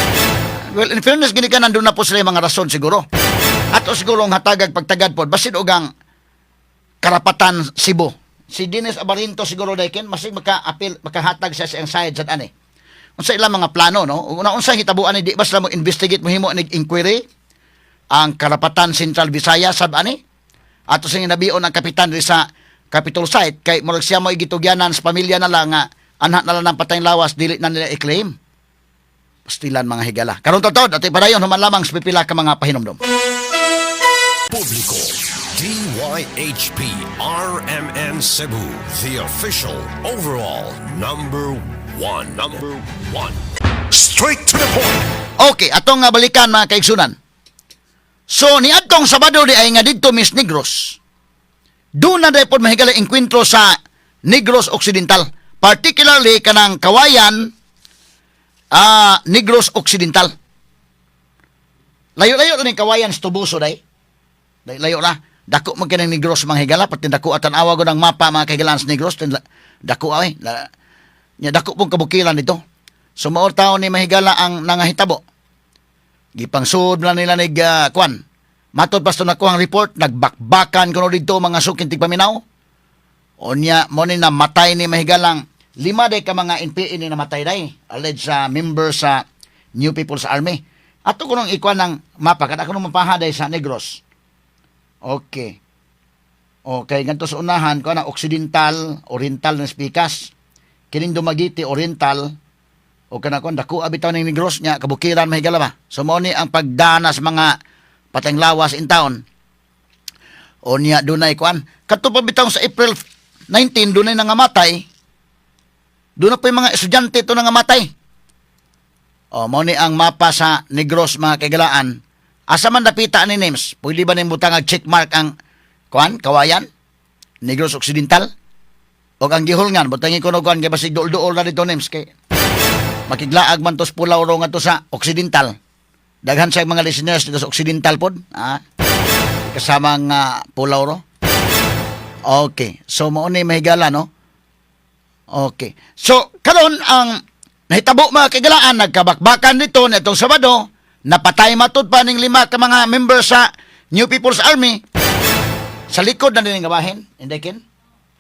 A: Well, in fairness ginikanan, doon na po sila yung mga rason siguro. Ato siguro ang hatagag pagtagad pod basin og ang Karapatan Cebu. Si Dennis Abarinto siguro dayken masig maka-appeal, makahatag siya sa iyang side sa ani. Unsa ilang mga plano, no? Una, unsa hitabuan ni, di ba sila mo investigate, mo himo nig inquiry ang Karapatan Central Visayas sab ani? Ato sa nabion ang kapitan diri sa Capitol site kay murag siya mo gitugyanan sa pamilya na lang nga anha na lang ng patayng lawas, dili na nila i-claim. Pastilan, mga higala. Karon totod, ato padayon human lamang sa pipila ka mga pahinomdom.
D: Publiko. DYHP RMN Cebu, the official overall number one. Number one.
C: Straight to the point.
A: Okay, atong nga balikan, mga kaigsunan. So niadtong Sabado di ay nga didto Miss Negros. Doon na pod, mahigala, engkwentro sa Negros Occidental. Particularly kanang Kawayan, Negros Occidental. Layo-layo na ning Kawayan sa Toboso day. Layo na. Dako man kanang Negros, mga higala, pati dako at tan-awa ko ng mapa, mga kahigalaan, sa Negros, dako ay. Nya dako pong kabukiran dito. So mao taon ni, mahigala, ang nangahitabo. Gipangsud na nila nig kwan. Matod pa sa nakuhang report, nagbakbakan kuno didto, mga suking tigpaminaw. Unya mo ni namatay ni, mahigalang, lima day ka mga NPA ni namatay day. Alleged sa member sa New People's Army. Ato ko nung ikuan ng mapa, kada ako nung mapaha day sa Negros. Okay. Okay, ganito sa unahan ko na Occidental, Oriental na spikas. Kining Dumaguete, Oriental, o kana kon dako bitaw ning Negros nya kabukiran, mahigala ba. So mao ni ang pagdana sa mga pateng lawas in town. O niya dunay kuan. Kadto pa bitaw sa April 19 dunay nangamatay. Doon na po yung mga estudyante ito nangamatay. O, mao ni ang mapa sa Negros, mga kaigalaan. Asa man dapita ni names? Pwede ba ning butang ag check mark ang kuan, Kawayan? Negros Occidental? O ang Guihulngan, butangin ko no kuan kay basig duol-duol na dito names kay makiglaag man tos Pulau ro ngadto sa Occidental. Daghan sa mga listeners dito sa Occidental pod. Ah, kasamang Pulau ro. Okay. So mao ni, mahigala, no? Okay. So karon ang nahitabo, mga kaigalaan, nagkabakbakan dito nitong Sabado, napatay matud pa ning lima ka mga member sa New People's Army. Sa likod na din gabahin, hindi kin?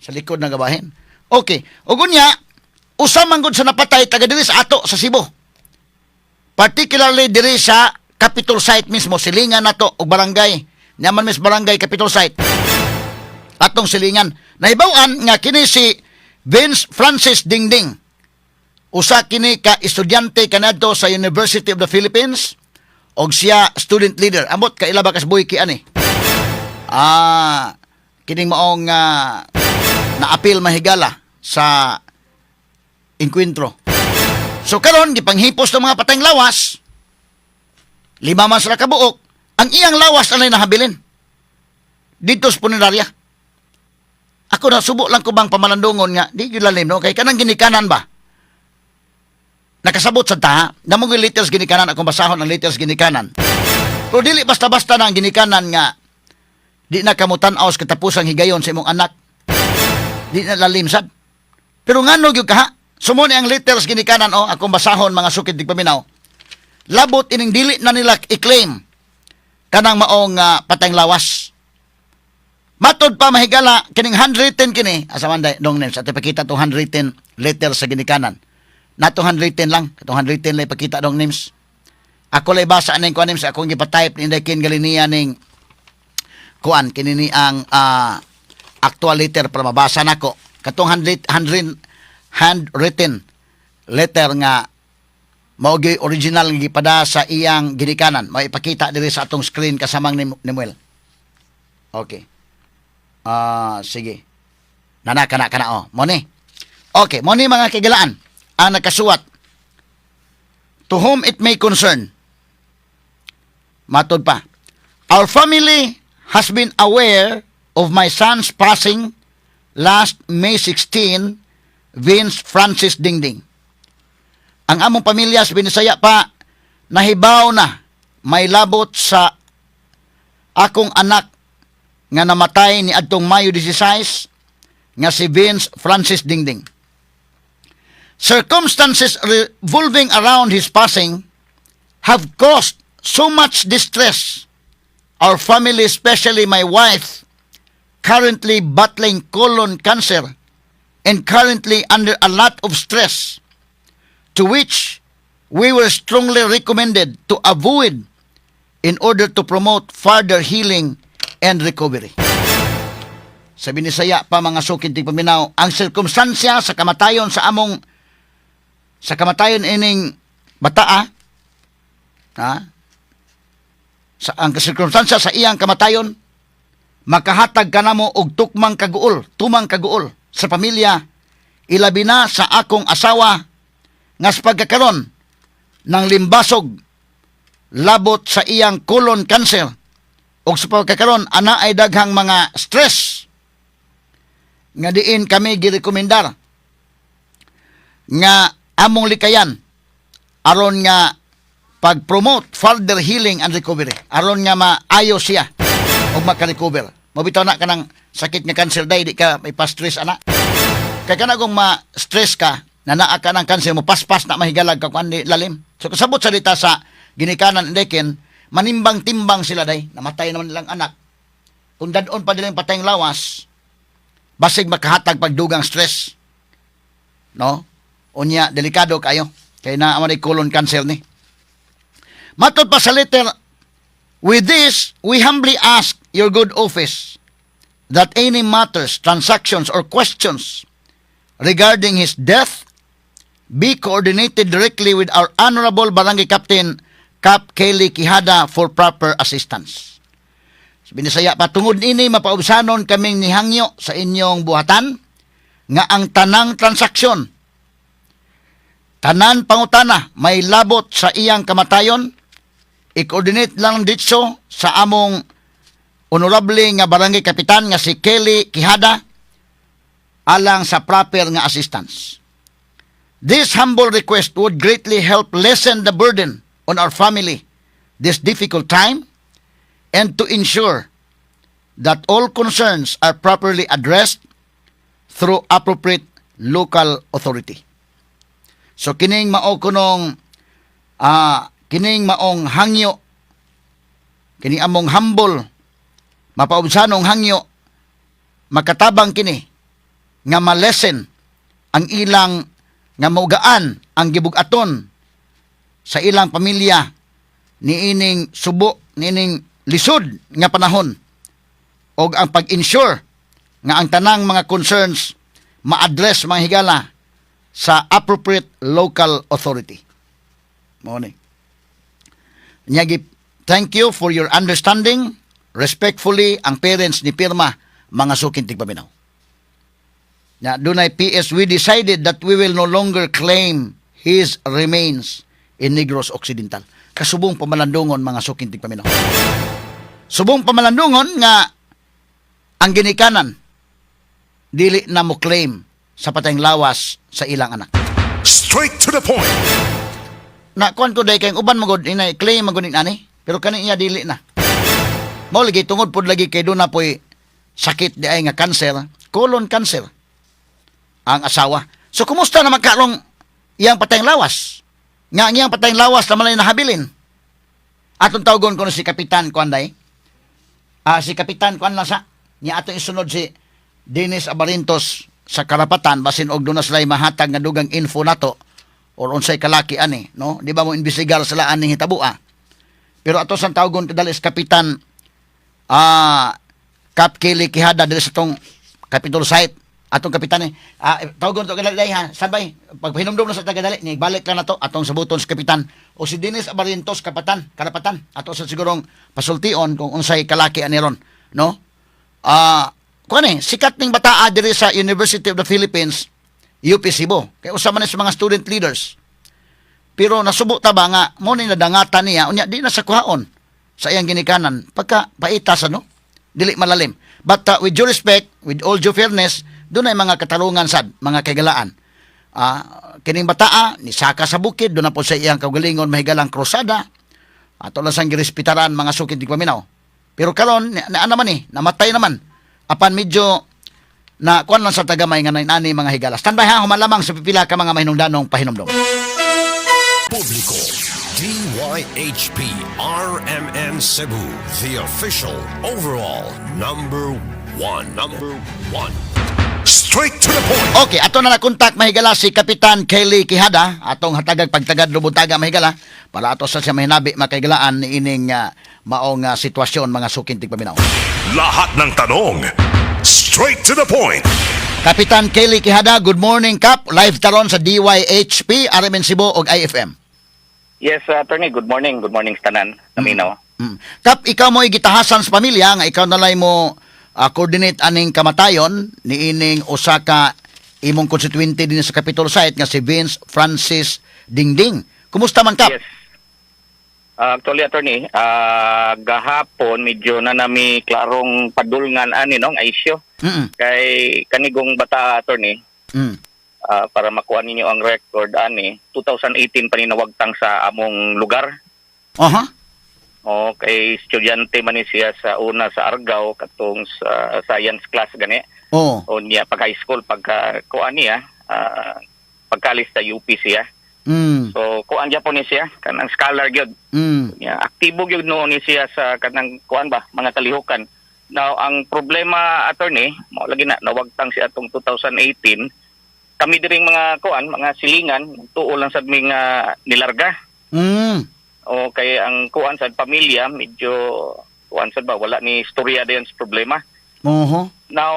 A: Sa likod na gabahin. Okay. Ug unya, usa man gud sa napatay taga diri sa ato sa Cebu. Particularly diri sa Capitol site mismo, silingan nato og barangay. Naman mis barangay Capitol site. Atong silingan. Nahibaw-an nga kini si Vince Francis Dingding. Usa kini ka estudyante kanadto sa University of the Philippines og siya student leader. Amot kaila ba kas buhi ani? Kining maong naapil, mahigala, sa engkwentro. So karon gipanghipos ng mga patayng lawas. Lima man sila kabuok. Ang iyang lawas anay nahabilin dito sa punerarya. Ako na subo lang ko bang pamalandungon nga di gyud lalim, no, kay kanang ginikanan ba? Nakasabot sa ta, namo gyud letters ginikanan, akong basahon ang letters ginikanan. Pero dili basta-basta na ang ginikanan nga di na kamutan-aw sa katapusang higayon sa imong anak. Di na lalim sad. Pero ngano gyud kaha? Sumo ni ang letters ginikanan o akong basahon, mga sukid tigpaminaw. Labot ining dili na nila i-claim kanang maong patayng lawas. Matod pa, mahigala, kining handwritten kini, asa man day dong names, at ipakita tong handwritten letter sa ginikanan. Nato handwritten lang, katong handwritten lang ipakita dong names. Ako lay basa ning kuan names, akong gipa-type ni Inday Kin Galinia ning kuan kini ni ang actual letter para mabasa nako. Katong handwritten letter nga mao gyud original nga gipada sa iyang ginikanan. Mao ipakita diri sa atong screen kasamang ni Nemuel. Okay. Ah, sige. Nana kana kana oh. Mo ni. Okay, mo ni, mga kagilaan, ang nakasuwat. "To whom it may concern." Matod pa. "Our family has been aware of my son's passing last May 16, Vince Francis Dingding." Ang among pamilya sa Binisaya pa nahibaw na may labot sa akong anak nga namatay ni adtong Mayo 16 nga si Vince Francis Dingding. "Circumstances revolving around his passing have caused so much distress. Our family, especially my wife, currently battling colon cancer and currently under a lot of stress, to which we were strongly recommended to avoid in order to promote further healing and recovery." Sa Binisaya pa, mga suking tigpaminaw, ang sirkumstansya sa kamatayon sa among sa kamatayon ining bataa, ha, sa ang sirkumstansya sa iyang kamatayon makahatag kanamo og tukmang kaguol, tumang kaguol sa pamilya, ilabi na sa akong asawa nga sa pagkakaron ng limbasog labot sa iyang colon cancer ug sa pagkakaron ana ay daghang mga stress nga diin kami girekomendar nga among likayan aron nga pag-promote further healing and recovery, aron nga maayo siya ug maka-recover. Mabitaw na kanang sakit nga cancer day, di ka may pa-stress ana kay kana kung ma-stress ka na naa ka ng cancer mo, paspas na mahigalag ka kuan di lalim. So kasabot sa dita sa ginikanan dekin, manimbang-timbang sila day, namatay naman nilang anak, kung dadon pa nilang patayng lawas, basig makahatag pagdugang stress, no? Unya delikado kayo kay naa man colon cancer ni. Matod pa sa letter, "With this, we humbly ask your good office that any matters, transactions or questions regarding his death be coordinated directly with our honorable barangay captain, Cap Kelly Quijada, for proper assistance." Binisaya pa, "Tungod ini mapaubsanon kaming nihangyo sa inyong buhatan nga ang tanang transaksyon, tanan pangutana may labot sa iyang kamatayon, i-coordinate lang ditso sa among honorable nga barangay kapitan nga si Kelly Quijada alang sa proper nga assistance. This humble request would greatly help lessen the burden on our family this difficult time and to ensure that all concerns are properly addressed through appropriate local authority." So kining mao kunong kining maong hangyo, kining among humble mapaubsanong hangyo, makatabang kini nga ma-lessen ang ilang nga maugaan ang gibugaton sa ilang pamilya niining subo, niining lisod nga panahon og ang pag-ensure nga ang tanang mga concerns ma-address, mga higala, sa appropriate local authority. Mao ni. Nya "Thank you for your understanding. Respectfully, ang parents ni Pirma," mga suking tigpaminaw. Na dunay PS, "We decided that we will no longer claim his remains in Negros Occidental." Kasubong pamalandungon, mga suking tigpaminaw. Subong pamalandungon nga ang ginikanan dili na mo claim sa patayng lawas sa ilang anak.
C: Straight to the point.
A: Na kuan ko day kay uban magod inay claim magod ni ani, pero kani iya dili na. Mao lagi tungod pod lagi kay duna poy sakit di ay nga cancer, colon cancer ang asawa. So kumusta naman karong iyang patayng lawas? Nga ang iyang patayng lawas naman ay nahabilin. Atong tawgon ko si Kapitan kuan day. Si Kapitan kuan lang sa niya atong isunod si Dennis Abarintos sa Karapatan, basin og doon na sila mahatag nga dugang info nato or unsay kalaki ani, no? Di ba mo imbestigar sila aning hitabua? Pero ato sang tawgon kadali is Kapitan Cap Kelly Quijada diri sa tong Capitol site. Atong kapitan eh. Tawgon to kadali ha. Sabay pagpahinumdum na sa tagadali ni balik lang nato atong sabuton sa kapitan o si Dennis Abarintos kapatan Karapatan, ato sa sigurong pasultion kung unsay kalaki ani ron, no? Kuan eh, sikat ning bataa diri sa University of the Philippines, UP Cebu. Kay usa man ni sa mga student leaders. Pero nasubo ta ba nga mo ni nadangatan niya, unya di na sa kuhaon sa iyang ginikanan pagka paitas, ano, dili malalim. But with due respect, with all due fairness, doon ay mga katarungan sad, mga kaigalaan. Kining bataa ni saka sa bukid, doon na po sa iyang kaugalingon mahigalang krusada. Ato lang sang girespetaran, mga sukid tigpaminaw. Pero karon na, na naman eh, namatay naman. Apan medyo na kuan lang sa tagamay nga nani, mga higala. Standby ha, human lamang sa pipila ka mga mahinungdanong pahinomdom.
D: Publiko. DYHP RMN Cebu, the official overall number one. Number one.
C: Straight to the point.
A: Okay, ato na nakontak, mahigala, si Kapitan Kelly Quijada, atong hatagag pagtagad lubuntaga, mahigala, para ato sa siya mahinabi makaigalaan ni ining maong sitwasyon, mga suking tigpaminaw.
C: Lahat ng tanong, straight Straight to the point.
A: Kapitan Kelly Quijada, good morning, Kap. Live taron sa DYHP, RMN Cebu ug IFM.
F: Yes, attorney, good morning. Good morning sa tanan. Naminaw.
A: Kap, ikaw mo gitahasan sa pamilya nga ikaw nalay mo coordinate aning kamatayon niining usa ka imong constituente din sa Capitol site nga si Vince Francis Dingding. Kumusta man, Kap?
F: Yes. Actually, attorney, gahapon medyo na nami klarong padulngan ani no ang issue kay kanigong bata, attorney, para makuha ninyo ang record ani, 2018 pa ni nawagtang sa among lugar. O kay estudyante man ni siya sa una sa Argao katong sa science class gani. O niya pag high school, pagka kuan niya, pagkalis sa UP siya. So kuan gyapon ni siya, kanang scholar gyud. Ya, aktibo gyud noon ni siya sa kanang kuan ba, mga kalihukan. Now, ang problema, attorney, mao lagi na nawagtang siya atong 2018. Kami diring mga kuan, mga silingan, tuo lang sad mi nga nilarga. O kay ang kuan sa pamilya medyo kuan sad ba, wala ni istorya dayon sa problema. Now,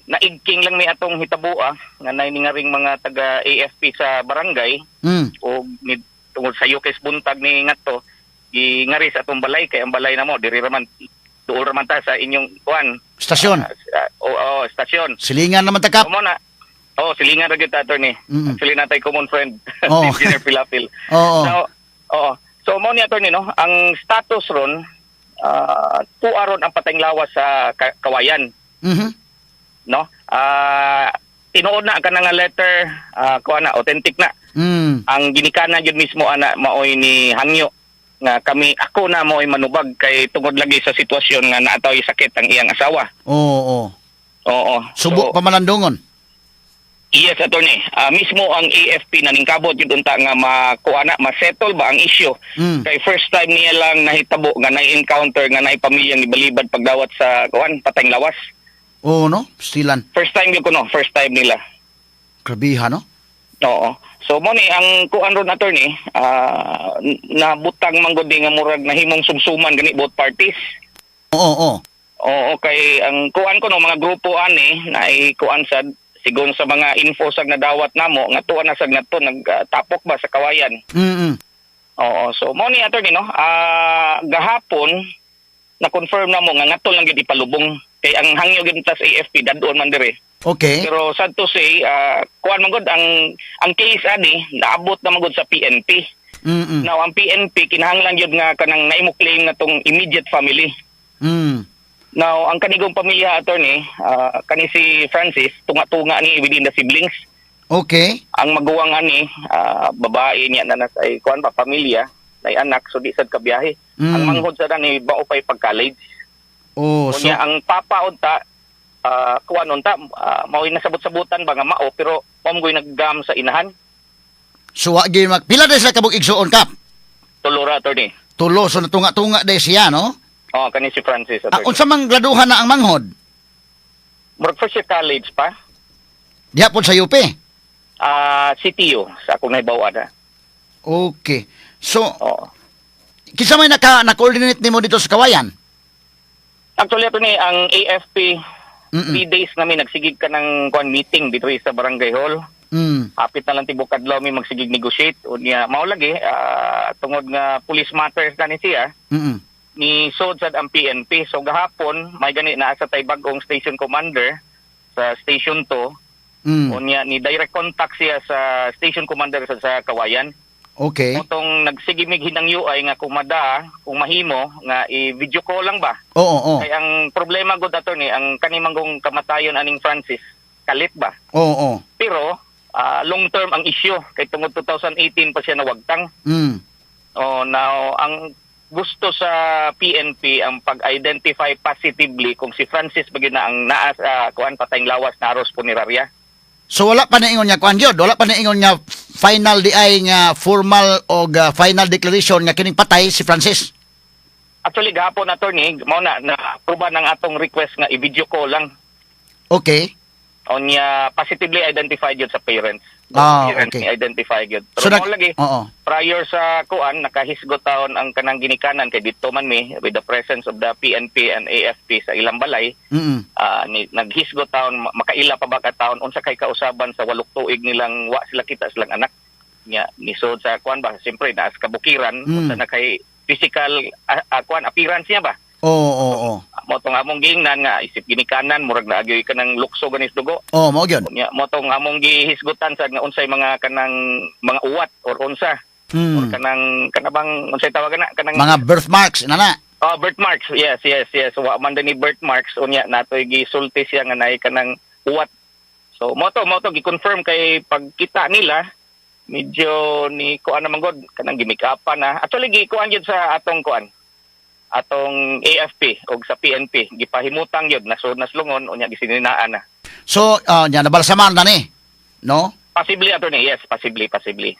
F: naigking lang ni atong hitabua nga nay ni nga ring mga taga AFP sa barangay o ni tungod sa ukes buntag ni ngadto gingari sa atong balay kay ang balay namo diri raman, duol raman ta sa inyong kuan.
A: Stasyon.
F: Oo, stasyon.
A: Silingan naman ta, Kap.
F: Mo na. Oh, silingan ra gyud ta, attorney. Actually, natay common friend, si Engineer Pilapil. Now, oo. So mo ni, attorney, no, ang status ron, tuwa ron ang patayng lawas sa Kawayan, no? Tinuod na ka nga letter, kuha na, authentic na. Ang ginikanan yun mismo ana maoy ni hangyo nga kami, ako na mo'y manubag kay tungod lagi sa sitwasyon nga naataw'y sakit ang iyang asawa.
A: Oo.
F: Oo.
A: Subo
F: So,
A: pa malandungon.
F: Yes, attorney. Mismo ang AFP naningkabot yun unta nga makuha na, masettle ba ang issue. Kay first time niya lang nahitabo nga na-encounter nga naay pamilya ni balibad pagdawat sa kuan, patayng lawas.
A: Oo, no? Stilan.
F: First time yun kuno, first time nila.
A: Grabiha, no?
F: Oo. So mo ni ang kuan ron, attorney, nabutang manggod di nga murag nahimong sumsuman gani both parties.
A: Oo, oo.
F: Oo, kay ang kuan ko no mga grupo ani na kuan sad sigon sa mga info sa nadawat namo nga tuwa na sad ngadto nagtapok ba sa Kawayan. Oo, so mo ni, attorney, no. Gahapon na confirm na mo nga ngadto lang gyud ipalubong kay ang hangyo gyud ta sa AFP dadon man dire. Pero sad to say, kuan man gud ang case ani naabot na man gud sa PNP. Now ang PNP kinahanglan gyud nga kanang naimo claim na tong immediate family. Now ang kanigong pamilya, attorney, kani si Francis, tunga-tunga ni within the siblings. Ang maguwang ani, babae niya na nasa ay kuan pa pamilya, nay anak, so di sad kabiyahe. Ang manghod sa ni bao pay pag-college.
A: Oh, so
F: Unya ang papa unta, kuan unta, mao'y nasabot-sabutan ba nga mao pero mao man naggam sa inahan.
A: So wa gyud pila day sila kabuk igsuon, Kap?
F: Tulo ra, attorney.
A: Tulo, so natunga-tunga day siya, no?
F: Oh, kani si Francis, attorney.
A: Unsa mang graduhan na ang manghod?
F: Murag first year college pa.
A: Diha pod sa UP.
F: CTU sa akong nahibaw na.
A: Okay. So
F: Oo.
A: Kinsa may naka na-coordinate nimo dito sa Kawayan?
F: Actually, attorney, ang AFP, 3 days namin nagsigig ka ng kuan meeting dito sa Barangay Hall. Hapit na lang tibok adlaw mi magsigig negotiate. Unya mao lagi, tungod nga police matters na ni siya, ni sod sad ang PNP. So gahapon may gani naa sa tay bagong station commander sa Station 2. Unya ni direct contact siya sa station commander sa Kawayan. Motong nagsigimig hinang UI nga kung mada, kung mahimo nga i-video call lang ba.
A: Oo, oo.
F: Kay ang problema gud, attorney, ang kanimanggong kamatayon aning Francis kalit ba.
A: Oo, oo.
F: Pero long term ang issue kay tungod 2018 pa siya nawagtang. Oh, now ang gusto sa PNP ang pag-identify positively kung si Francis ba gyud na ang naa sa kuan, patayng lawas na aros punerarya.
A: So wala pa naingon niya kuan gyud, wala pa naingon nga final di ay nga formal og final declaration nga kining patay si Francis.
F: Actually gahapon, attorney, mao na na aproba ng atong request nga i-video call lang. Unya positively identified yun sa parents. Identify gyud. Pero
A: So,
F: mao lagi prior sa kuan, nakahisgot taon ang kanang ginikanan kay didto man mi with the presence of the PNP and AFP sa ilang balay. Ni, naghisgot taon, makaila pa ba ka taon unsa kay kausaban sa 8 tuig nilang wa sila kita silang anak nya nisod sa kuan ba, siyempre naas kabukiran, unsa na kay physical kuan, appearance niya ba.
A: Oo, oo, oo.
F: Mao tong among giingnan nga isip ginikanan, murag naagyoy kanang lukso ganis dugo.
A: Oh, mao gyud.
F: Nya mao tong among gihisgutan sa nga unsay mga kanang mga uwat or unsa or kanang kanabang unsay tawag na kanang
A: Mga birthmarks na.
F: Oh, birthmarks. Yes. Wa man ni birthmarks, unya natoy gisulti siya nga naay kanang uwat. So mao to gi-confirm kay pagkita nila medyo ni kuan naman god, kanang gimikapan na. Actually, gikuan gyud sa atong kuan, atong AFP og sa PNP, gipahimutang gyud nasud naslungon, unya gisininaan na.
A: So, nya nabalsaman na ni. No?
F: Possibly, attorney. Yes, possibly, possibly.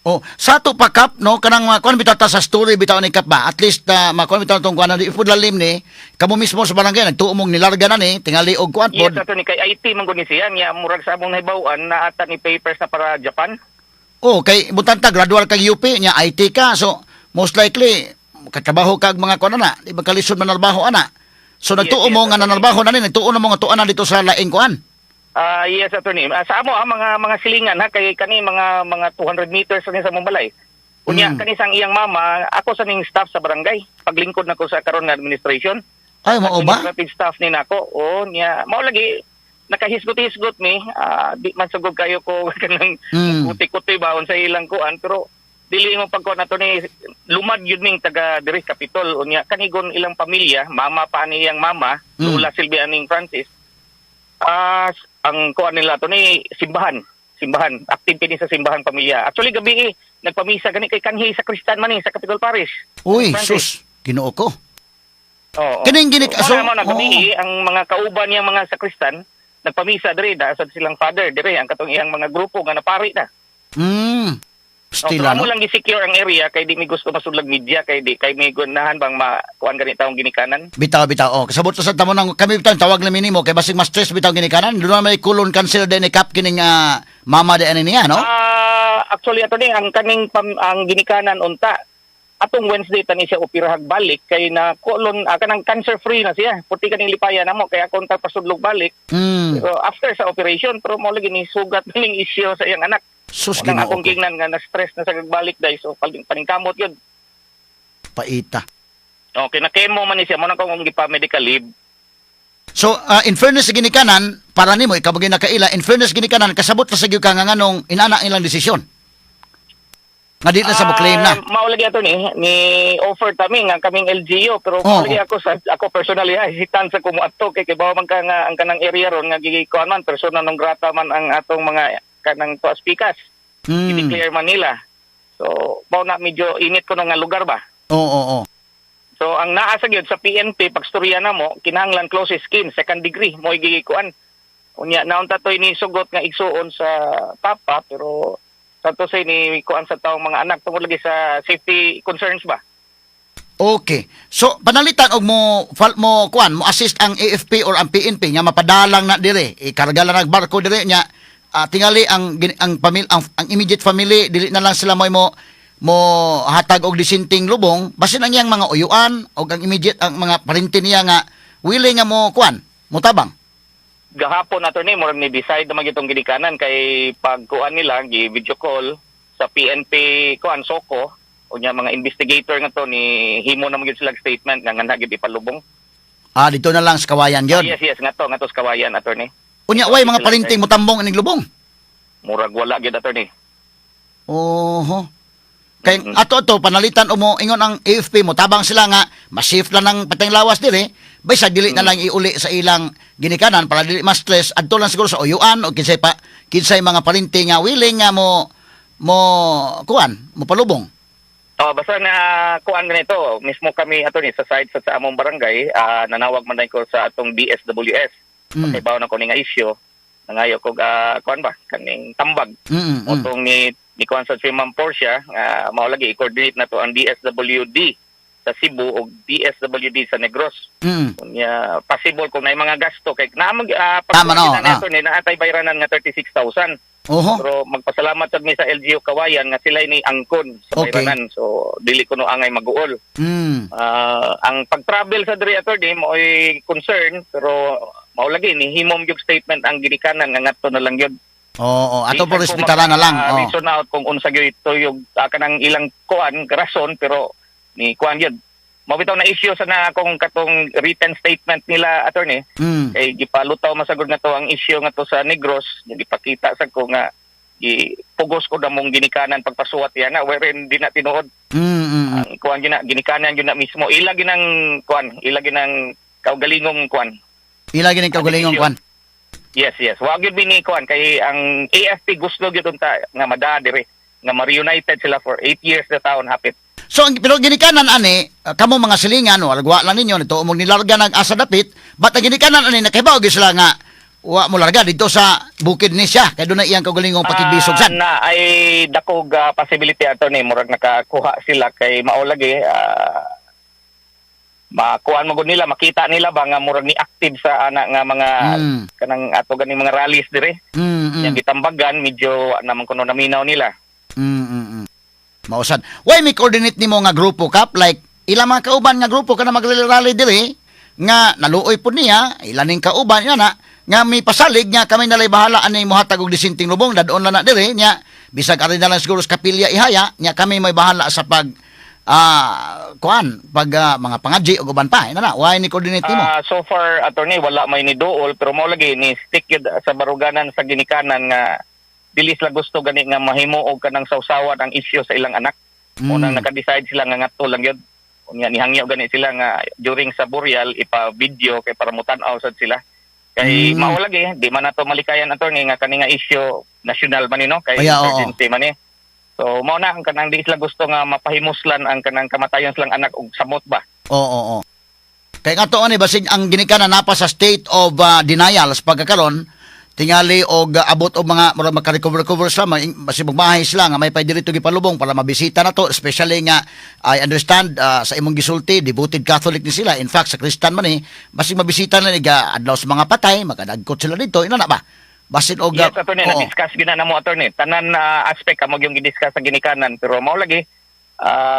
A: Oh, sa ato pa, Kap, no, kanang mga kuan bitaw ta sa story bitaw ni Kap ba. At least makuan bitaw tong kuan na ipud lalim ni kamo mismo sa barangay nagtuo mong nilarga na ni tingali og kuan
F: Yes,
A: pod.
F: attorney, kay IT man gud ni siya nya murag sa among nahibaw-an na ata ni papers na para Japan.
A: Oh, kay butanta gradual kag UP nya IT ka. So most likely katrabaho kag mga kuan na, di ba kalisod manarbaho ana. So nagtuo mo nga nanarbaho na ni, nagtuo na mo nga tuan na dito sa laing kuan.
F: Ah, yes, attorney. Sa amo ang mga silingan ha, kay kani mga 200 meters ni sa among balay. Unya kani sang iyang mama, ako sa ning staff sa barangay. Paglingkod nako sa karon nga administration.
A: Ay, mao ba?
F: Administrative staff ni nako. O niya mao lagi nakahisgot-hisgot mi, di man sugod kayo ko kanang kuti-kuti ba sa ilang kuan, pero dili mo pagkuan nato ni lumad yun ning taga diri Kapitol. Unya kanigon ilang pamilya, mama pa ni iyang mama, Lola Silvia ning Francis. Ang kuan nila to ni simbahan, simbahan, active kini sa simbahan pamilya. Actually gabi eh, nagpamisa gani kay kanhi sa Kristan man ni sa Capitol Parish.
A: Uy,
F: Francis.
A: sus, Ginoo ko.
F: Oo.
A: Kining
F: So, mao na gabi eh, ang mga kauban niyang mga sakristan nagpamisa diri da sa silang father diri ang katong iyang mga grupo nga napari na. No,
A: Stila,
F: pero amo
A: no?
F: lang gi-secure ang area kay di mi gusto masudlag media kay di kay mi gunahan bang makuan gani taong ginikanan.
A: Bitaw, bitaw. Oh, kasabot sa tamo nang kami bitaw tawag na minimo kay basig mas stress bitaw ginikanan. Doon na may colon cancer din ni Kap kining mama di ani niya, no?
F: Ah, actually ato ni ang kaning ang ginikanan unta atong Wednesday tani siya operahag balik kay na colon kanang cancer free na siya. Puti kaning lipayan namo kay akong ta pasudlog balik. Pero after sa operation, pero mo lagi ni sugat ning issue sa iyang anak.
A: Sus,
F: Unang
A: Ginoo
F: akong
A: ko.
F: gingnan nga na stress na sa gagbalik dai, so paningkamot yun.
A: Paita.
F: Okay, na chemo man ni siya mo nang kung gipa medical leave.
A: So, in fairness sa ginikanan, para nimo ikaw ba nakaila, in fairness ginikanan, kasabot ra sa gyud ka nga nganong inana ang ilang desisyon. Nga di na sa mo claim na.
F: Ah, mao lagi ato ni offer tami nga kaming LGU, pero mao lagi ako sa ako personally ha, hesitant sa kumuadto kay bawa man ka nga ang kanang area ron nga gikuan man persona non grata man ang atong mga kanang tuas pikas. I-declare man nila. So, mao na medyo init ko nga lugar ba.
A: Oo, oo, oo.
F: So ang naa sa gyud sa PNP pagstorya na mo kinahanglan close skin second degree mo gikuan. Unya naunta toy ni sugot nga igsuon sa papa, pero sa to say ni kuan sa taong mga anak tungod lagi sa safety concerns ba.
A: Okay. So panalitan og mo mo kuan mo assist ang AFP or ang PNP nga mapadalang na dire. Ikarga lang ang barko dire nya tingali ang pamil ang immediate family dili na lang sila mo hatag og disinting lubong, basin ang iyang mga uyuan og ang immediate, ang mga parente niya nga willing nga mo kuan mo tabang.
F: Gahapon, attorney, murag ni decide naman itong ginikanan kay pagkuan nila gi video call sa PNP kuan Soko, unya mga investigator nga to ni himo naman gyud sila statement nga nganha gyud ipalubong.
A: Ah, dito na lang sa Kawayan gyud.
F: Ah, yes, ngadto sa Kawayan, attorney.
A: Unya way mga parente mo tambong ining lubong?
F: Murag wala gyud, attorney.
A: Oho. Kay ato ato panalitan o mo ingon ang AFP mo tabang sila nga ma-shift lang ng pateng lawas dire, baysa dili na lang iuli sa ilang ginikanan para dili ma-stress, adto lang siguro sa uyuan o kinsay pa kinsay mga parinti nga willing nga mo mo kuan mo palubong.
F: Oh, basta na kuan ganito, mismo kami, attorney, sa side sa among barangay, nanawag man ko sa atong DSWS. Pakibaw na ko ni nga issue. Nangayo ko kuan ba kaning tambag. Otong ni kuan sa si Ma'am Portia, mao lagi i-coordinate na to ang DSWD sa Cebu o DSWD sa Negros. Unya possible kung naay mga gasto kay naa mag
A: Tama, no,
F: na attorney, naa tay bayranan nga 36,000. Pero magpasalamat sad mi sa LGU Kawayan nga sila ni angkon sa bayranan. So dili kuno angay maguol. Ang pag-travel sa diri, attorney, maoy concern, pero mao lagi ni himom yung statement ang ginikanan nga ngadto na lang gyud.
A: Oo, ato
F: Di
A: po
F: sa ko
A: respetara na lang.
F: Reason out kung unsa gyud ito yung kanang ilang kuan rason, pero ni kuan gyud. Mao bitaw na issue sa na akong katong written statement nila, attorney, kay gipalutaw masagod nga to ang issue nga to sa Negros, gipakita sa ko nga gipugos ko namong ginikanan pagpasuwat yan na wherein di na tinuod. Ang kuan gyud na ginikanan gyud na mismo, ila ginang kuan, ila ginang kaugalingong kuan.
A: Ila gini kaugalingong kwan.
F: Yes, wa gyud ni kuan kay ang AFP gusto gyud unta nga madaa diri nga ma-reunited sila for 8 years na taon hapit.
A: So ang pero ginikanan ani, kamo mga silingan wala wa lang ninyo nito mong nilarga nag asa dapit, but ang ginikanan ani nakahibaw gyud sila nga wa mo larga dito sa bukid ni siya kay doon na iyang kaugalingong pakigbisog sad.
F: Na ay dakog possibility, attorney, murag nakakuha sila kay mao lagi makuan mo gud nila, makita nila ba nga murag ni active sa ana nga mga kanang ato gani mga rallies dire. Yang gitambagan medyo naman kuno naminaw nila.
A: Mausad. Why may coordinate nimo nga grupo, Kap? Like ilang mga kauban nga grupo kana magre-rally diri nga naluoy pud niya, ilan ning kauban nga na nga may pasalig nga kami nalay bahala ani mohatag og disinting lubong, dadon lang na diri nya bisag ari na lang siguro sa kapilya ihaya nya kami may bahala sa pag kuan pag mga pangadji ug uban pa ina na why ni coordinate nimo?
F: So far, attorney, wala may ni duol, pero mao lagi ni stick yun sa baruganan sa ginikanan nga dili sila gusto gani nga mahimo og kanang sawsawan ang issue sa ilang anak. Unang naka-decide sila nga ngadto lang yun. Unya nihangyo gani sila nga during sa burial ipa-video kay para mutan-aw sad sila. Kay mao lagi di man nato malikayan, attorney, nga kani nga issue national man ni, no, kay
A: Ay, oo.
F: emergency man ni. So mao na ang kanang di sila gusto nga mapahimuslan ang kanang kamatayon silang anak og samot ba.
A: Oo. Kay nga to ani basig ang ginikanan napa sa state of denial sa pagkakaron tingali og abot og mga murag maka-recover recover sila, basig magmahay sila nga may pay diri gipalubong para mabisita na to, especially nga I understand sa imong gisulti devoted Catholic ni sila, in fact sa Christian man eh, basig mabisita na ni ga adlaw sa mga patay makadagkot sila dito ina na ba basin og
F: Yes, attorney, na-discuss gina na mo, attorney. Tanan na aspect amo yung gi-discuss sa ginikanan, pero mao lagi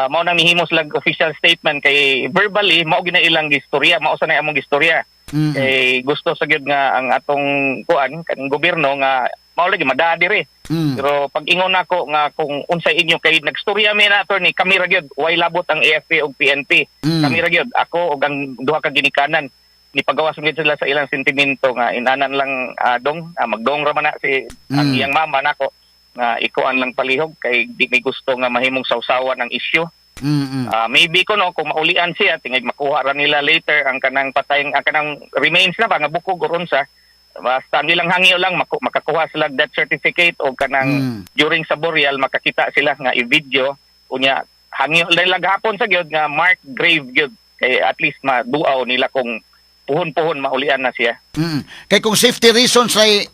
F: mao nang nihimo sila og official statement kay verbally mao gina ilang gistorya, mao sa na among gistorya. Kay gusto sa gyud nga ang atong kuan kaning gobyerno nga mao lagi madaa diri. Pero pag ingon nako nga kung unsay inyo kay nagstorya mi na, attorney, kami ra gyud, way labot ang AFP ug PNP. Kami ra gyud, ako ug ang duha ka ginikanan, ni pagawas gyud sila sa ilang sentimento nga inanan lang dong magdong ra man na si ang iyang mama nako nga ikuan lang palihog kay di may gusto nga mahimong sawsawan ang issue. Maybe ko no kung maulian siya tingay makuha ra nila later ang kanang patay, ang kanang remains na ba nga bukog or unsa, basta ang ilang hangyo lang makakuha sila og death certificate o kanang during sa burial makakita sila nga i-video. Unya hangyo nila gahapon sa gyud nga mark grave gyud kay at least maduaw nila kung puhon-puhon maulian na siya.
A: Kay kung safety reasons ay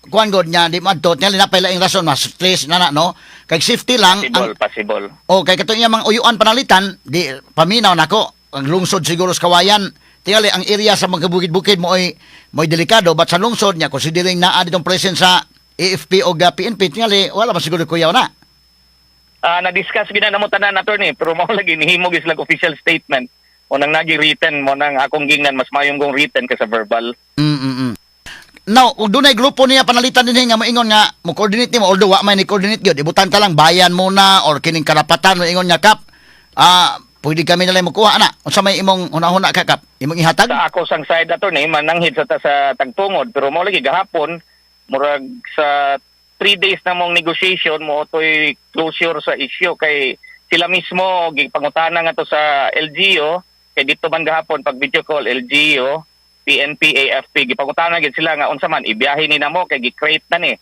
A: kuan god nya di madto nya napay laing rason, mas stress na na no, kay safety lang
F: Possible,
A: ang
F: possible.
A: O kay katong iya mga uyuan panalitan di paminaw nako ang lungsod siguro sa Kawayan, tingali ang area sa mga bukid-bukid mo ay mo'y delikado, but sa lungsod niya considering naa ditong presence sa AFP o PNP, tingali wala man siguro kuyaw na.
F: Na-discuss gina namo tanan, attorney, pero mao lagi nihimo gyud sila og official statement o nang nagi written mo nang akong gingnan mas mayong kong written kaysa verbal.
A: Now, kung dunay grupo niya panalitan dinhi nga moingon nga mo coordinate nimo, although wa may ni coordinate gyud, ibutan ta lang bayan muna or kining karapatan moingon nga, "Kap, pwede kami na lang mokuha ana." Unsa may imong hunahuna ka, Kap? Imong ihatag?
F: Sa ako sang side, attorney, mananghid sa ta sa tagtungod, pero mao lagi gahapon murag sa 3 days na mong negotiation mo toy closure sa issue kay sila mismo gipangutana nga to sa LGU kay dito man gahapon pag video call, LGU, PNP, AFP, gipangutana gid sila nga unsa man ibiyahe ni namo kay gi-create na ni.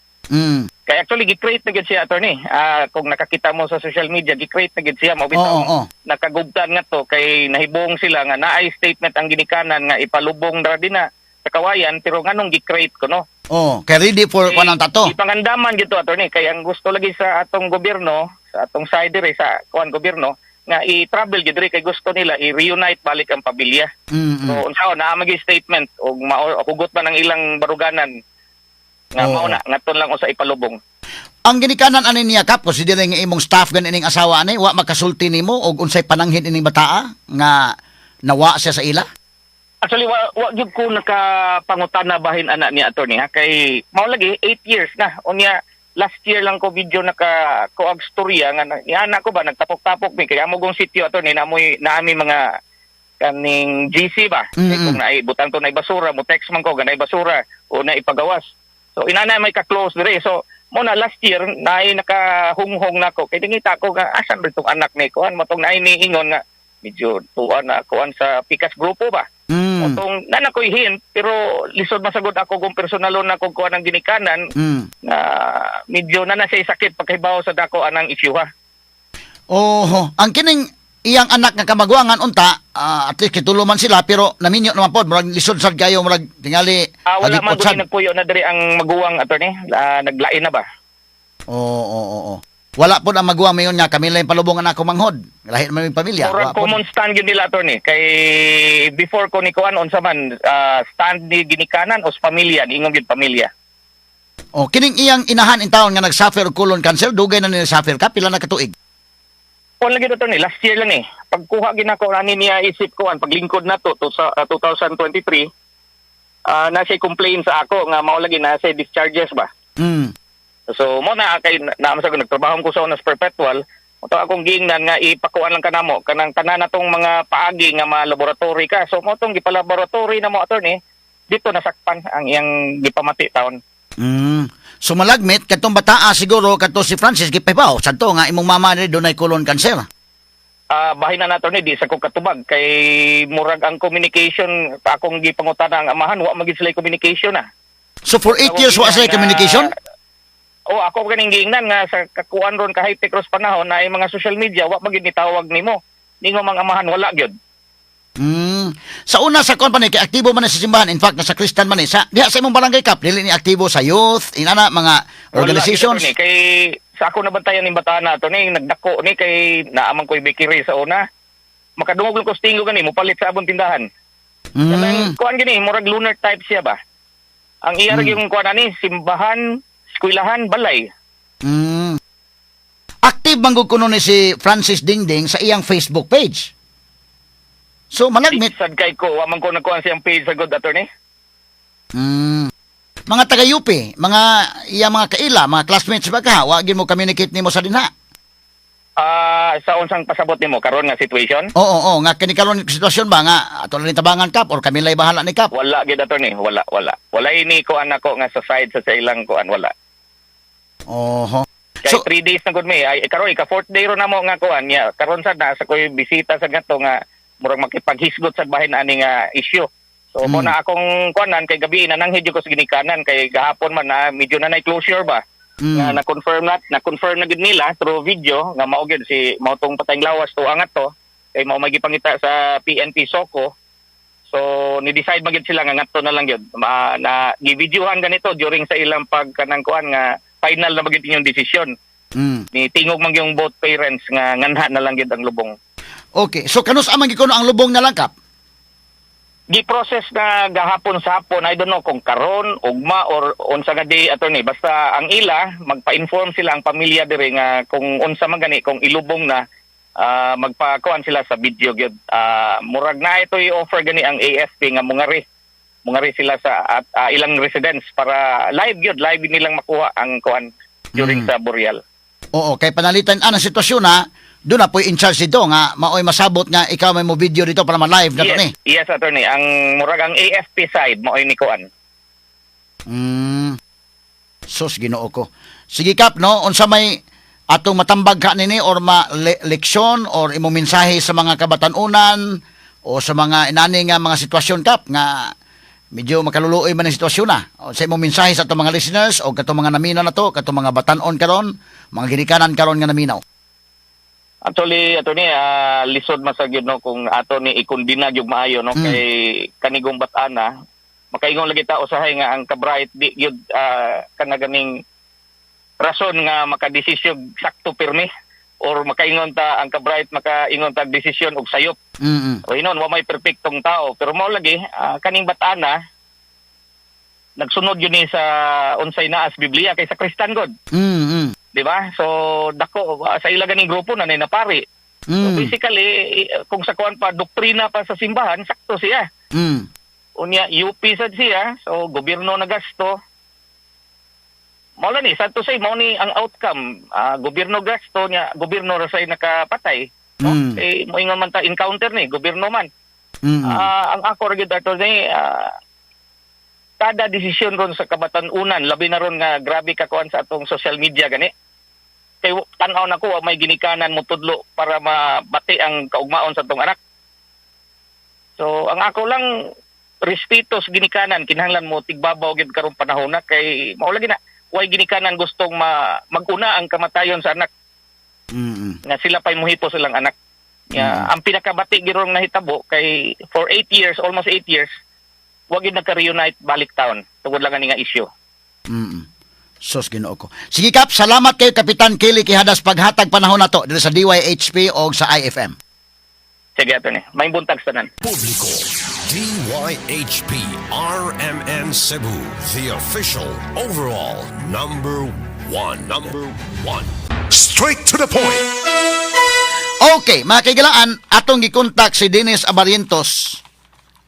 F: Kay actually gi-create na gid siya, attorney. Kung nakakita mo sa social media, gi-create na gid siya mo bitaw
A: Oo, oo.
F: nakagubtan nga to kay nahibong sila nga naay statement ang ginikanan nga ipalubong ra din na sa Kawayan, pero nganong gi-create ko no?
A: Oh, kay ready for kuan ang tato.
F: Ipangandaman gid to, attorney, kay ang gusto lagi sa atong gobyerno, sa atong side diri sa kuan gobyerno nga i-travel gid diri kay gusto nila i-reunite balik ang pamilya. So unsaon naa magi statement og mao hugot man ang ilang baruganan nga mao na ngadton lang usa ipalubong.
A: Ang ginikanan ani niya, Kap, considering nga imong staff gani ining asawa ani, wa makasulti nimo og unsay pananghid ining bataa nga nawa siya sa ila?
F: Actually, wa gyud ko nakapangutana bahin ana niya, attorney, ha, kay mao lagi 8 years na. Unya last year lang ko video naka kuag storya nga niana ko ba, nagtapok-tapok mi kay amo gong sitio, attorney, namoy naami mga kaning GC ba. Kay kung naay butang to na basura, mo text man ko ganay basura o na ipagawas. So inana may ka-close dire. So mo na last year naay nakahunghong nako kay dingita ko nga asan ba itong anak ni kuan mo tong naay niingon nga medyo tuan na kuan sa pikas grupo ba. Otong nana ko'y hint, pero lisod masagod ako kung personalon na kung kuan ang ginikanan na medyo na na siya sakit pagkahibaw sa dako anang issue, ha.
A: Oho, ang kining iyang anak nga kamaguangan unta, at least kitulo man sila pero naminyo naman pod, murag lisod sad kayo, murag tingali
F: Wala man
A: hagipot sad.
F: gud nagpuyo na diri ang maguwang, attorney. Naglain na ba?
A: Oo. Wala pod ang maguwang mayon nga kami lang palubong anak ko manghod. Lahi naman yung pamilya.
F: Murag
A: Wa pod.
F: common stand yun nila, attorney. Kay before ko ni kuan unsa man stand ni ginikanan o sa pamilya, niingon gyud pamilya.
A: Oh, kining iyang inahan in taon nga nag-suffer og colon cancer, dugay na nila suffer ka pila na katuig?
F: Kuan lagi, attorney, last year lang eh. Pagkuha ginako ani niya isip kuan paglingkod na to sa 2023, na siya complain sa ako nga mao lagi na siya discharges ba. So mo na kay na sa nagtrabaho ko sa unas perpetual. Mo akong giingnan nga ipakuan lang kanamo kanang tanan na tong mga paagi nga mga laboratory ka. So mo tong gipalaboratory na mo, attorney, dito nasakpan ang iyang gipamati taon.
A: So malagmit katong bataa siguro kadto si Francis gipahibaw sadto nga imong mama ni dunay colon cancer.
F: Bahin na nato ni di sa ko katubag kay murag ang communication akong gipangutana ang amahan, wa magid sila communication na.
A: So for 8 years wa sila communication?
F: Oh, ako ganing giingnan nga sa kakuan ron ka high-tech ros panahon na ay mga social media, wa magid nitawag nimo. Ningo mga amahan wala gyud.
A: Sa una sa company kay aktibo man na sa simbahan, in fact nasa Christian man ni sa diha sa imong barangay, Kap, dili ni aktibo sa youth, inana mga organizations?
F: Wala, ni, kay sa ako nabantayan ning bataan nato ni nagdako ni kay naamang ko'y bakery sa una. Makadungog lang ko sa tinggo gani mopalit sa abong tindahan. Kanang kuan gini murag lunar type siya ba. Ang iya ra yung kuan ani simbahan, eskwelahan, balay.
A: Active man gud kuno ni si Francis Dingding sa iyang Facebook page. So malagmit
F: Sad kay ko wa man ko nagkuan siyang page sa good, attorney.
A: Mga taga UP, mga iya mga kaila, mga classmates ba ka, wa gyud mo communicate nimo sa dinha?
F: Sa unsang pasabot nimo karon nga situation?
A: Oo, nga kini karon sitwasyon ba nga ato lang ni tabangan, Kap, or kami lay bahala ni Kap.
F: Wala gid, attorney, wala wala. Wala ini kuan ako nga sa side sa ilang kuan, wala. Kay
A: So
F: 3 days na gud mi ay karon ika fourth day ron namo nga kuan niya. Karon sad na sa koy bisita sa gato nga murag makipaghisgot sa bahin ani nga issue. So mo na akong kuanan kay gabi na nanghid ko sa ginikanan kay gahapon man na medyo na nay closure ba. Nga na-confirm na gid nila through video nga mao gyud si mao tong patayng lawas to angat to kay mao magipangita sa PNP Soko. So ni-decide man gyud sila nga ngadto na lang gyud. Na givideohan ganito during sa ilang pagkanang kuan nga final na magyud inyong desisyon. Ni tingog man yung both parents nga nganha na lang gyud ang lubong.
A: Okay. So kanus amang gikuno ang lubong na lang, Kap?
F: Gi-process na gahapon sa hapon. I don't know kung karon, ugma or unsa nga day, attorney. Basta ang ila magpa-inform sila ang pamilya diri nga kung unsa man gani kung ilubong na, magpakuan sila sa video gyud. Murag na ito i-offer gani ang AFP nga mungari sila sa at, ilang residence para live gyud, live nilang makuha ang kuan during sa burial.
A: Oo, kay panalitan ang sitwasyon na doon na po'y in charge dito nga maoy masabot nga ikaw may mo video dito para ma-live na to ni.
F: Yes, attorney. Ang murag ang AFP side maoy ni kuan.
A: Sus, Ginoo ko. Sige, Kap, no, unsa may atong matambag ka nini or ma leksyon or imong mensahe sa mga kabatanunan o sa mga inani nga mga sitwasyon, Kap, nga medyo makaluluoy man ang sitwasyon na. O, sa imong mensahe sa atong mga listeners o katong mga naminaw na to, katong mga batanon karon, mga ginikanan karon nga naminaw?
F: Actually, attorney, lisod man sad gyud no kung ato ni ikundina gyud maayo no kay kanigong bat-ana makaingon lagi ta usahay nga ang ka-bright di gyud kana ganing rason nga makadesisyon sakto pirmi or makaingon ta ang ka-bright makaingon ta desisyon og sayop. O hinon wa may perpektong tao pero mao lagi kaning bat-ana nagsunod yun ni sa unsay naa sa Biblia kay sa Kristan god. Di ba? So dako sa ila ganing grupo na napari. So basically, kung sa kuan pa, doktrina pa sa simbahan, sakto siya. Unya UP sad siya, so gobyerno na gasto. Mao ni, sad to say, mao ni ang outcome. Gobyerno gasto niya, gobyerno ra say nakapatay. No? Eh, moingon man ta encounter ni, gobyerno man. Ang ako ra gyud, attorney, kada desisyon ron sa kabatan-unan, labi na ron nga grabe ka kuan sa atong social media gani. Kay tan-aw nako, wa may ginikanan mo tudlo para mabati ang kaugmaon sa atong anak. So ang ako lang, respeto sa ginikanan, kinahanglan mo tigbabaw gyud karong panahon na kay mao lagi na way ginikanan gustong maguna ang kamatayon sa anak nga sila pa'y muhipo silang anak. Ya, ang pinakabati girong nahitabo kay for 8 years, almost 8 years, wa gyud nagka-reunite balik town tungod lang ani nga issue.
A: Sus, Ginoo ko. Sige Kap, salamat kay Kapitan Kelly Quijadas paghatag panahon nato diri sa DYHP o sa IFM.
F: Sige, attorney. May buntag sa tanan.
D: Publiko, DYHP RMN Cebu, the official overall number one. Number one.
C: Straight to the point.
A: Okay, mga kaigalaan, atong gikontak si Dennis Abarientos,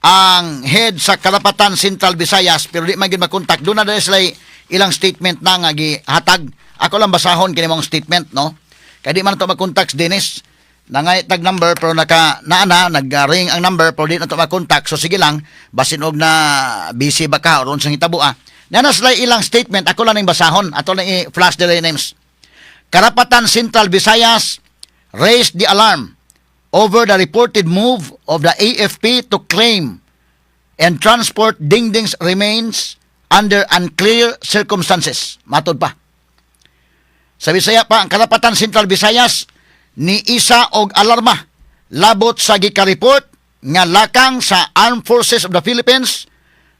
A: ang head sa Karapatan Central Visayas, pero di man gyud makontak. Doon na dahil sila ilang statement na nga gihatag. Ako lang basahon kini mong statement, no? Kaya di man to makontak si Dennis. Nangay tag number pero naka naa na nag-ring ang number pero di na to makontak. So sige lang, basin og na busy ba ka or unsang hitabo ah. Naa na sila ilang statement, ako lang ning basahon. Ato lang i-flash the names. Karapatan Central Visayas raised the alarm over the reported move of the AFP to claim and transport Dingding's remains under unclear circumstances. Matod pa. Sa Bisaya pa, ang Karapatan Central Visayas ni isa og alarma labot sa gika-report nga lakang sa Armed Forces of the Philippines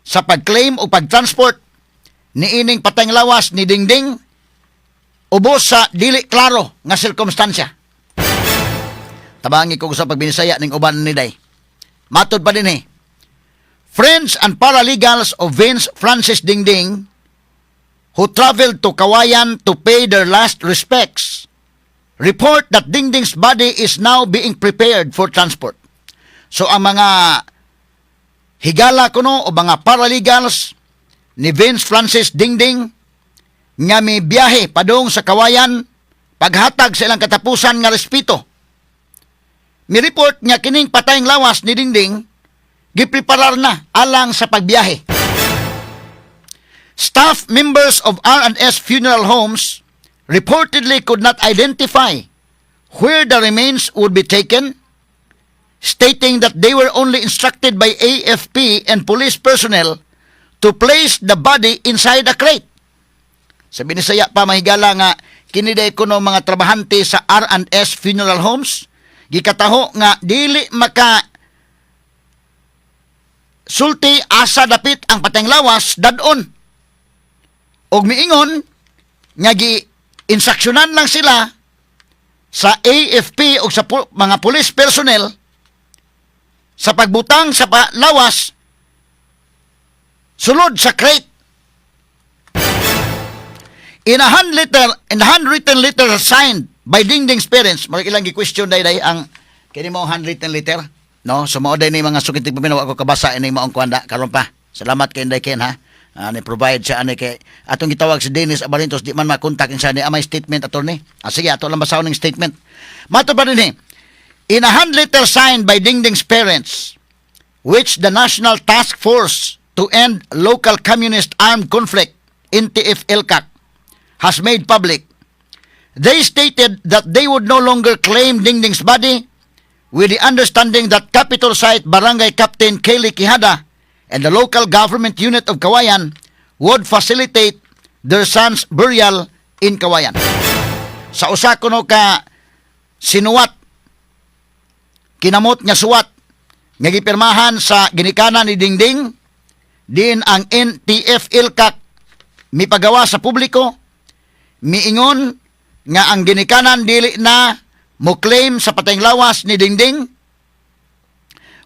A: sa pag-claim o pag-transport ni ining patayng lawas ni Dingding ubos sa dili klaro nga sirkumstansya. Tabangi ko sa pagbinisaya ning uban ni Day. Matod pa din eh. Friends and paralegals of Vince Francis Dingding who traveled to Kawayan to pay their last respects report that Dingding's body is now being prepared for transport. So ang mga higala kuno o mga paralegals ni Vince Francis Dingding nga mi biyahe padung sa Kawayan paghatag sa ilang katapusan nga respeto, mi report nga kining patayng lawas ni Dingding gipreparar na alang sa pagbiyahe. Staff members of R&S Funeral Homes reportedly could not identify where the remains would be taken, stating that they were only instructed by AFP and police personnel to place the body inside a crate. Sa Binisaya pa, mahigala, nga kini day kuno mga trabahante sa R&S Funeral Homes gikataho nga dili maka sulti asa dapit ang patayng lawas dadon og miingon nga gi instruksyonan lang sila sa AFP o sa mga police personnel sa pagbutang sa lawas sulod sa crate. In a handwritten letter signed by Dingding's parents, murag ilang gi-question day day ang kini mo handwritten letter, no? So mao day ni, mga sukitig paminaw, ako kabasa ini maong kuanda karon pa. Salamat kay Inday Ken ha. Ni provide siya ani kay atong gitawag si Dennis Abarintos, di man makontak siya ni amay statement, attorney. Sige, ato lang basahon ning statement. Mato pa din eh. In a hand letter signed by Dingding's parents, which the National Task Force to End Local Communist Armed Conflict, NTF-ELCAC, has made public, they stated that they would no longer claim Dingding's body with the understanding that Capitol Site Barangay Captain Kelly Quijada and the local government unit of Kawayan would facilitate their son's burial in Kawayan. Sa usa kuno ka sinuwat, kinamot nga suwat nga gipirmahan sa ginikanan ni Dingding din ang NTF ELCAC mipagawa sa publiko, miingon nga ang ginikanan dili na mo claim sa patayng lawas ni Dingding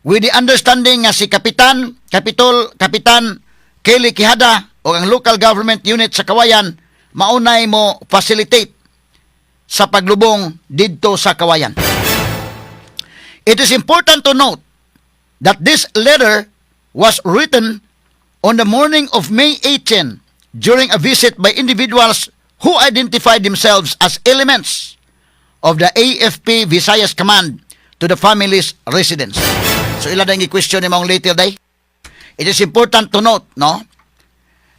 A: with the understanding nga si Kapitan Kapitol Kapitan Kelly Quijada o ang local government unit sa Kawayan maunay mo facilitate. sa paglubong didto sa Kawayan. It is important to note that this letter was written on the morning of May 18 during a visit by individuals who identified themselves as elements of the AFP Visayas Command to the family's residence. So ila na question ni maong letter day. It is important to note, no?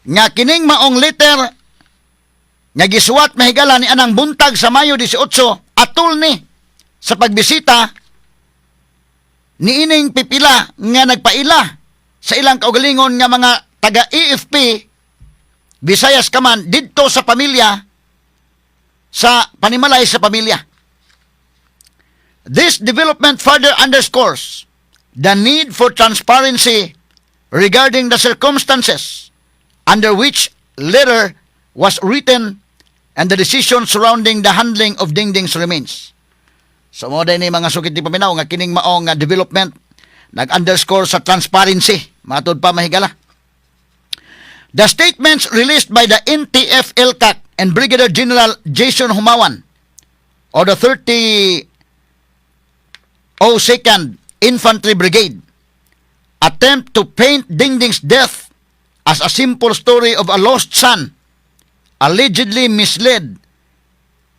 A: Nga kining maong letter nga gisuwat, mahigala, ni anang buntag sa Mayo 18, atol ni sa pagbisita ni ining pipila nga nagpaila sa ilang kaugalingon nga mga taga AFP Visayas Command didto sa pamilya, sa panimalay sa pamilya. This development further underscores the need for transparency regarding the circumstances under which letter was written and the decision surrounding the handling of Dingding's remains. So mao ni, mga suki tigpaminaw, nga kining maong nga development nag-underscore sa transparency. Matod pa, mahigala, the statements released by the NTF ELCAC and Brigadier General Jason Humawan of the 32nd Infantry Brigade attempt to paint Dingding's death as a simple story of a lost son allegedly misled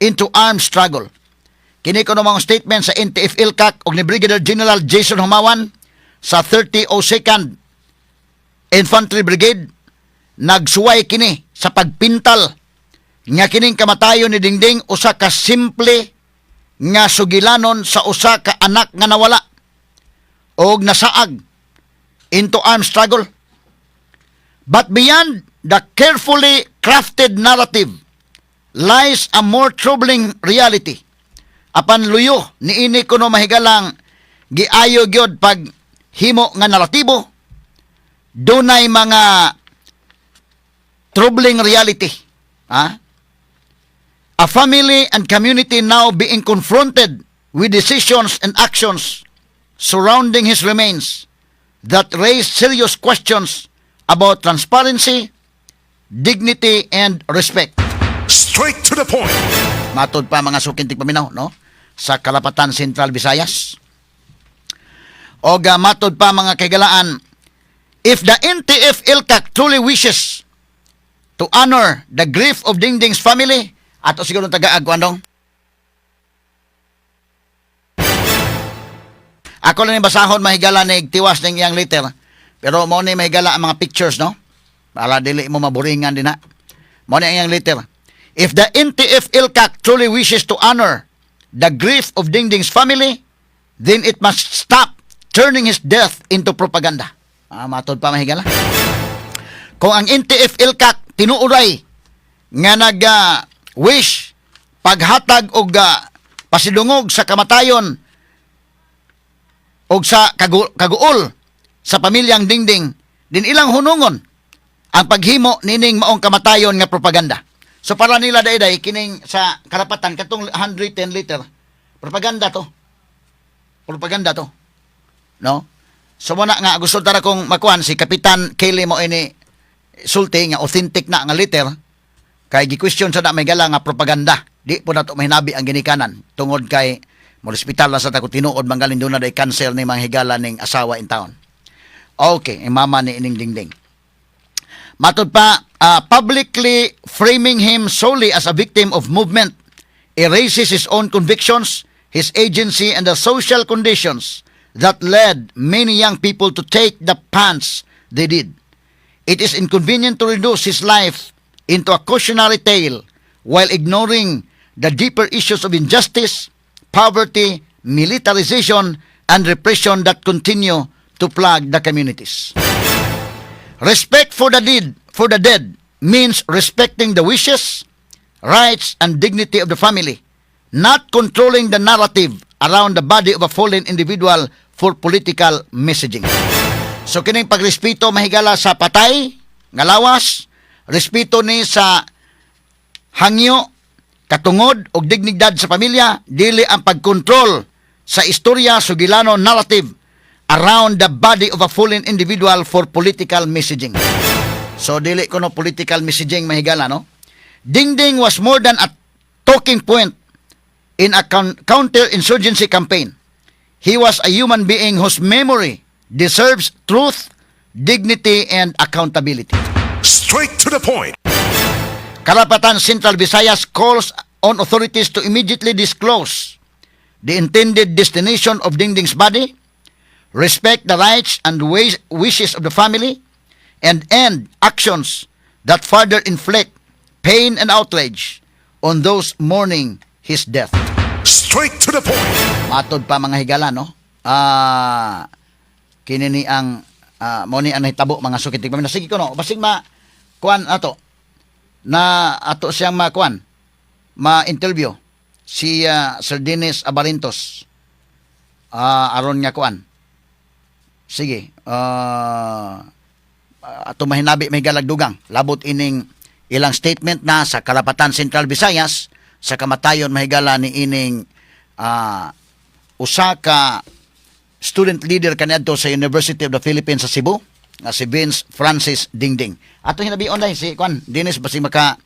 A: into armed struggle. Kini kuno mga statement sa NTF ELCAC og ni Brigadier General Jason Humawan sa 32nd Infantry Brigade, nagsuway kini sa pagpintal nga kining kamatayon ni Dingding usa ka simple nga sugilanon sa usa ka anak nga nawala og nasaag into armed struggle. But beyond the carefully crafted narrative lies a more troubling reality. Apan luyo niini kuno, mahigalang, giayo gyud pag himo nga naratibo, dunay mga troubling reality. Ha? A family and community now being confronted with decisions and actions surrounding his remains that raise serious questions about transparency, dignity, and respect.
C: Straight to the point.
A: Matod pa, mga suking tigpaminaw, no? Sa Kalapatan Central Visayas. O matod pa, mga kaigalaan, if the NTF ELCAC truly wishes to honor the grief of Dingding's family, ato siguro tagaag andong. Ako lang yung basahon, mahigala, ni tiwas ning iyang letter. Pero mo ni, mahigala, ang mga pictures, no? Para dili mo maburingan din na. Mo ni ang iyang letter. If the NTF ELCAC truly wishes to honor the grief of Dingding's family, then it must stop turning his death into propaganda. Ah, matod pa, mahigala, kung ang NTF ELCAC tinuoray nga nag wish paghatag og pasidungog sa kamatayon og sa kaguol sa pamilyang Dingding, din ilang hunungon ang paghimo nining maong kamatayon nga propaganda. So para nila dayday kining sa Karapatan katong 110 liter, propaganda to. Propaganda to. No? So muna nga gusto tara kong makuan si Kapitan Kelly mo ini sulti nga authentic na nga letter kay gi-question sa na may gala nga propaganda. Di po nato mahinabi ang ginikanan tungod kay mo hospital na sa tako tinuod manggalin doon na day cancer ni mga higala ning asawa in town. Okay, ang mama ni ining Dingding. Matod pa, publicly framing him solely as a victim of movement erases his own convictions, his agency, and the social conditions that led many young people to take the paths they did. It is inconvenient to reduce his life into a cautionary tale while ignoring the deeper issues of injustice, poverty, militarization, and repression that continue to plague the communities. Respect for the dead means respecting the wishes, rights, and dignity of the family, not controlling the narrative around the body of a fallen individual for political messaging. So kining pagrespeto, mahigala, sa patay nga lawas, respeto ni sa hangyo, katungod og dignidad sa pamilya, dili ang pagkontrol sa istorya, sugilano, narrative around the body of a fallen individual for political messaging. So dili kuno political messaging, mahigala, no? Dingding was more than a talking point. in a counter-insurgency campaign. He was a human being whose memory deserves truth, dignity, and accountability.
C: Straight to the point.
A: Karapatan Central Visayas calls on authorities to immediately disclose the intended destination of Dingding's body, respect the rights and wishes of the family, and end actions that further inflict pain and outrage on those mourning his death.
C: Straight to the point.
A: Matod pa, mga higala, no? Kini ni ang mo ni ang nahitabo, mga suki tigpaminaw. Sige ko, no, basig ma kuan ato na ato siyang makuan, ma-interview si Sir Dennis Abarintos aron nga kuan. Sige, ato mahinabi may galagdugang labot ining ilang statement na sa Karapatan Central Visayas sa kamatayon, mahigala, ni ining usa ka student leader kaniadto sa University of the Philippines sa Cebu nga si Vince Francis Dingding. Ato hinabion dahil si kuan Dennis, basi maka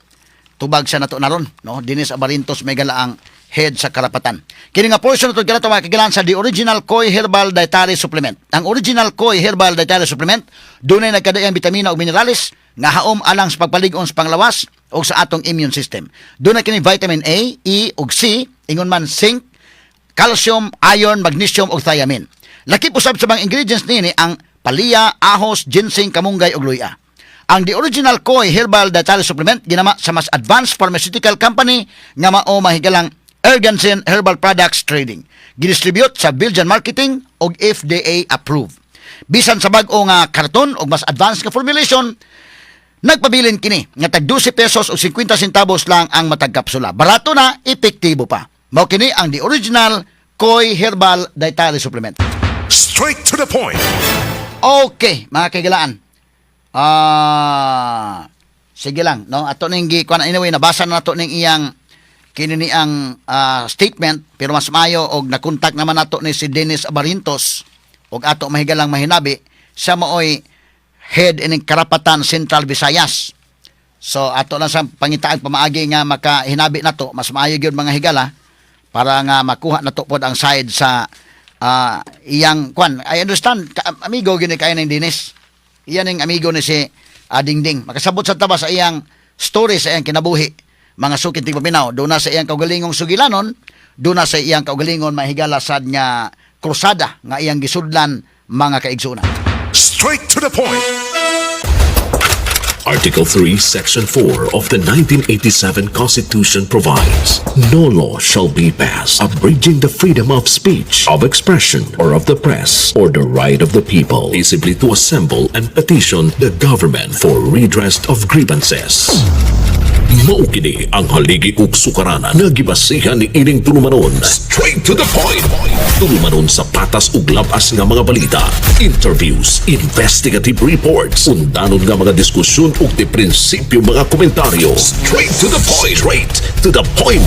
A: tubag siya nato naron, no? Dennis Abarintos may ang head sa Karapatan. Kini nga portion nato kanato, mga kagilan, sa The Original Koi Herbal Dietary Supplement. Ang Original Koi Herbal Dietary Supplement dunay nagkadaiyang bitamina ug minerales nga haom alang sa pagpalig-on sa panglawas o sa atong immune system. Dunay kini vitamin A, E ug C, ingon man zinc, calcium, iron, magnesium ug thiamine. Lakip usab sa mga ingredients niini ang palya, ahos, ginseng, kamunggay ug luya. Ang The Original Koi Herbal Dietary Supplement ginama sa mas advanced pharmaceutical company nga mao, mahigalang, Ergansen Herbal Products Trading. Gidistribute sa Biljan Marketing ug FDA approved. Bisan sa bag-o nga karton ug mas advanced nga formulation, nagpabilin kini nga tag 12 pesos o 50 centavos lang ang matag kapsula. Barato na, epektibo pa. Mao kini ang The Original Koi Herbal Dietary Supplement.
C: Straight to the point.
A: Okay, mga kagilaan. Sige lang, no? Ato ning gi kuan, anyway, nabasa na nato ning iyang kini ni ang statement, pero mas maayo og nakontak naman nato ni si Dennis Abarintos og ato mahigalang mahinabi siya, maoy head ining Karapatan Central Visayas. So ato lang sa pangitaan pamaagi nga makahinabi nato, mas maayo gyud, mga higala, para nga makuha nato pod ang side sa iyang kwan. I understand amigo gini kay ning Dennis. Iyan ning amigo ni si Dingding. Makasabot sa taba sa iyang story, sa iyang kinabuhi. Mga sukit tigpaminaw, doon na sa iyang kaugalingong sugilanon, doon na sa iyang kaugalingon, mahigala, sad nga krusada nga iyang gisudlan, mga kaigsunan.
C: Straight to the point.
B: Article 3, Section 4 of the 1987 Constitution provides, "No law shall be passed abridging the freedom of speech, of expression, or of the press, or the right of the people peaceably to assemble and petition the government for redress of grievances." Mao kini ang haligi ug sukaranan nga gibasihan ni ining tulumanon. Straight to the point. Tulumanon sa patas ug labas nga mga balita, interviews, investigative reports, undanon nga mga diskusyon ug di prinsipyo mga komentaryo. Straight to the point. Straight to the point.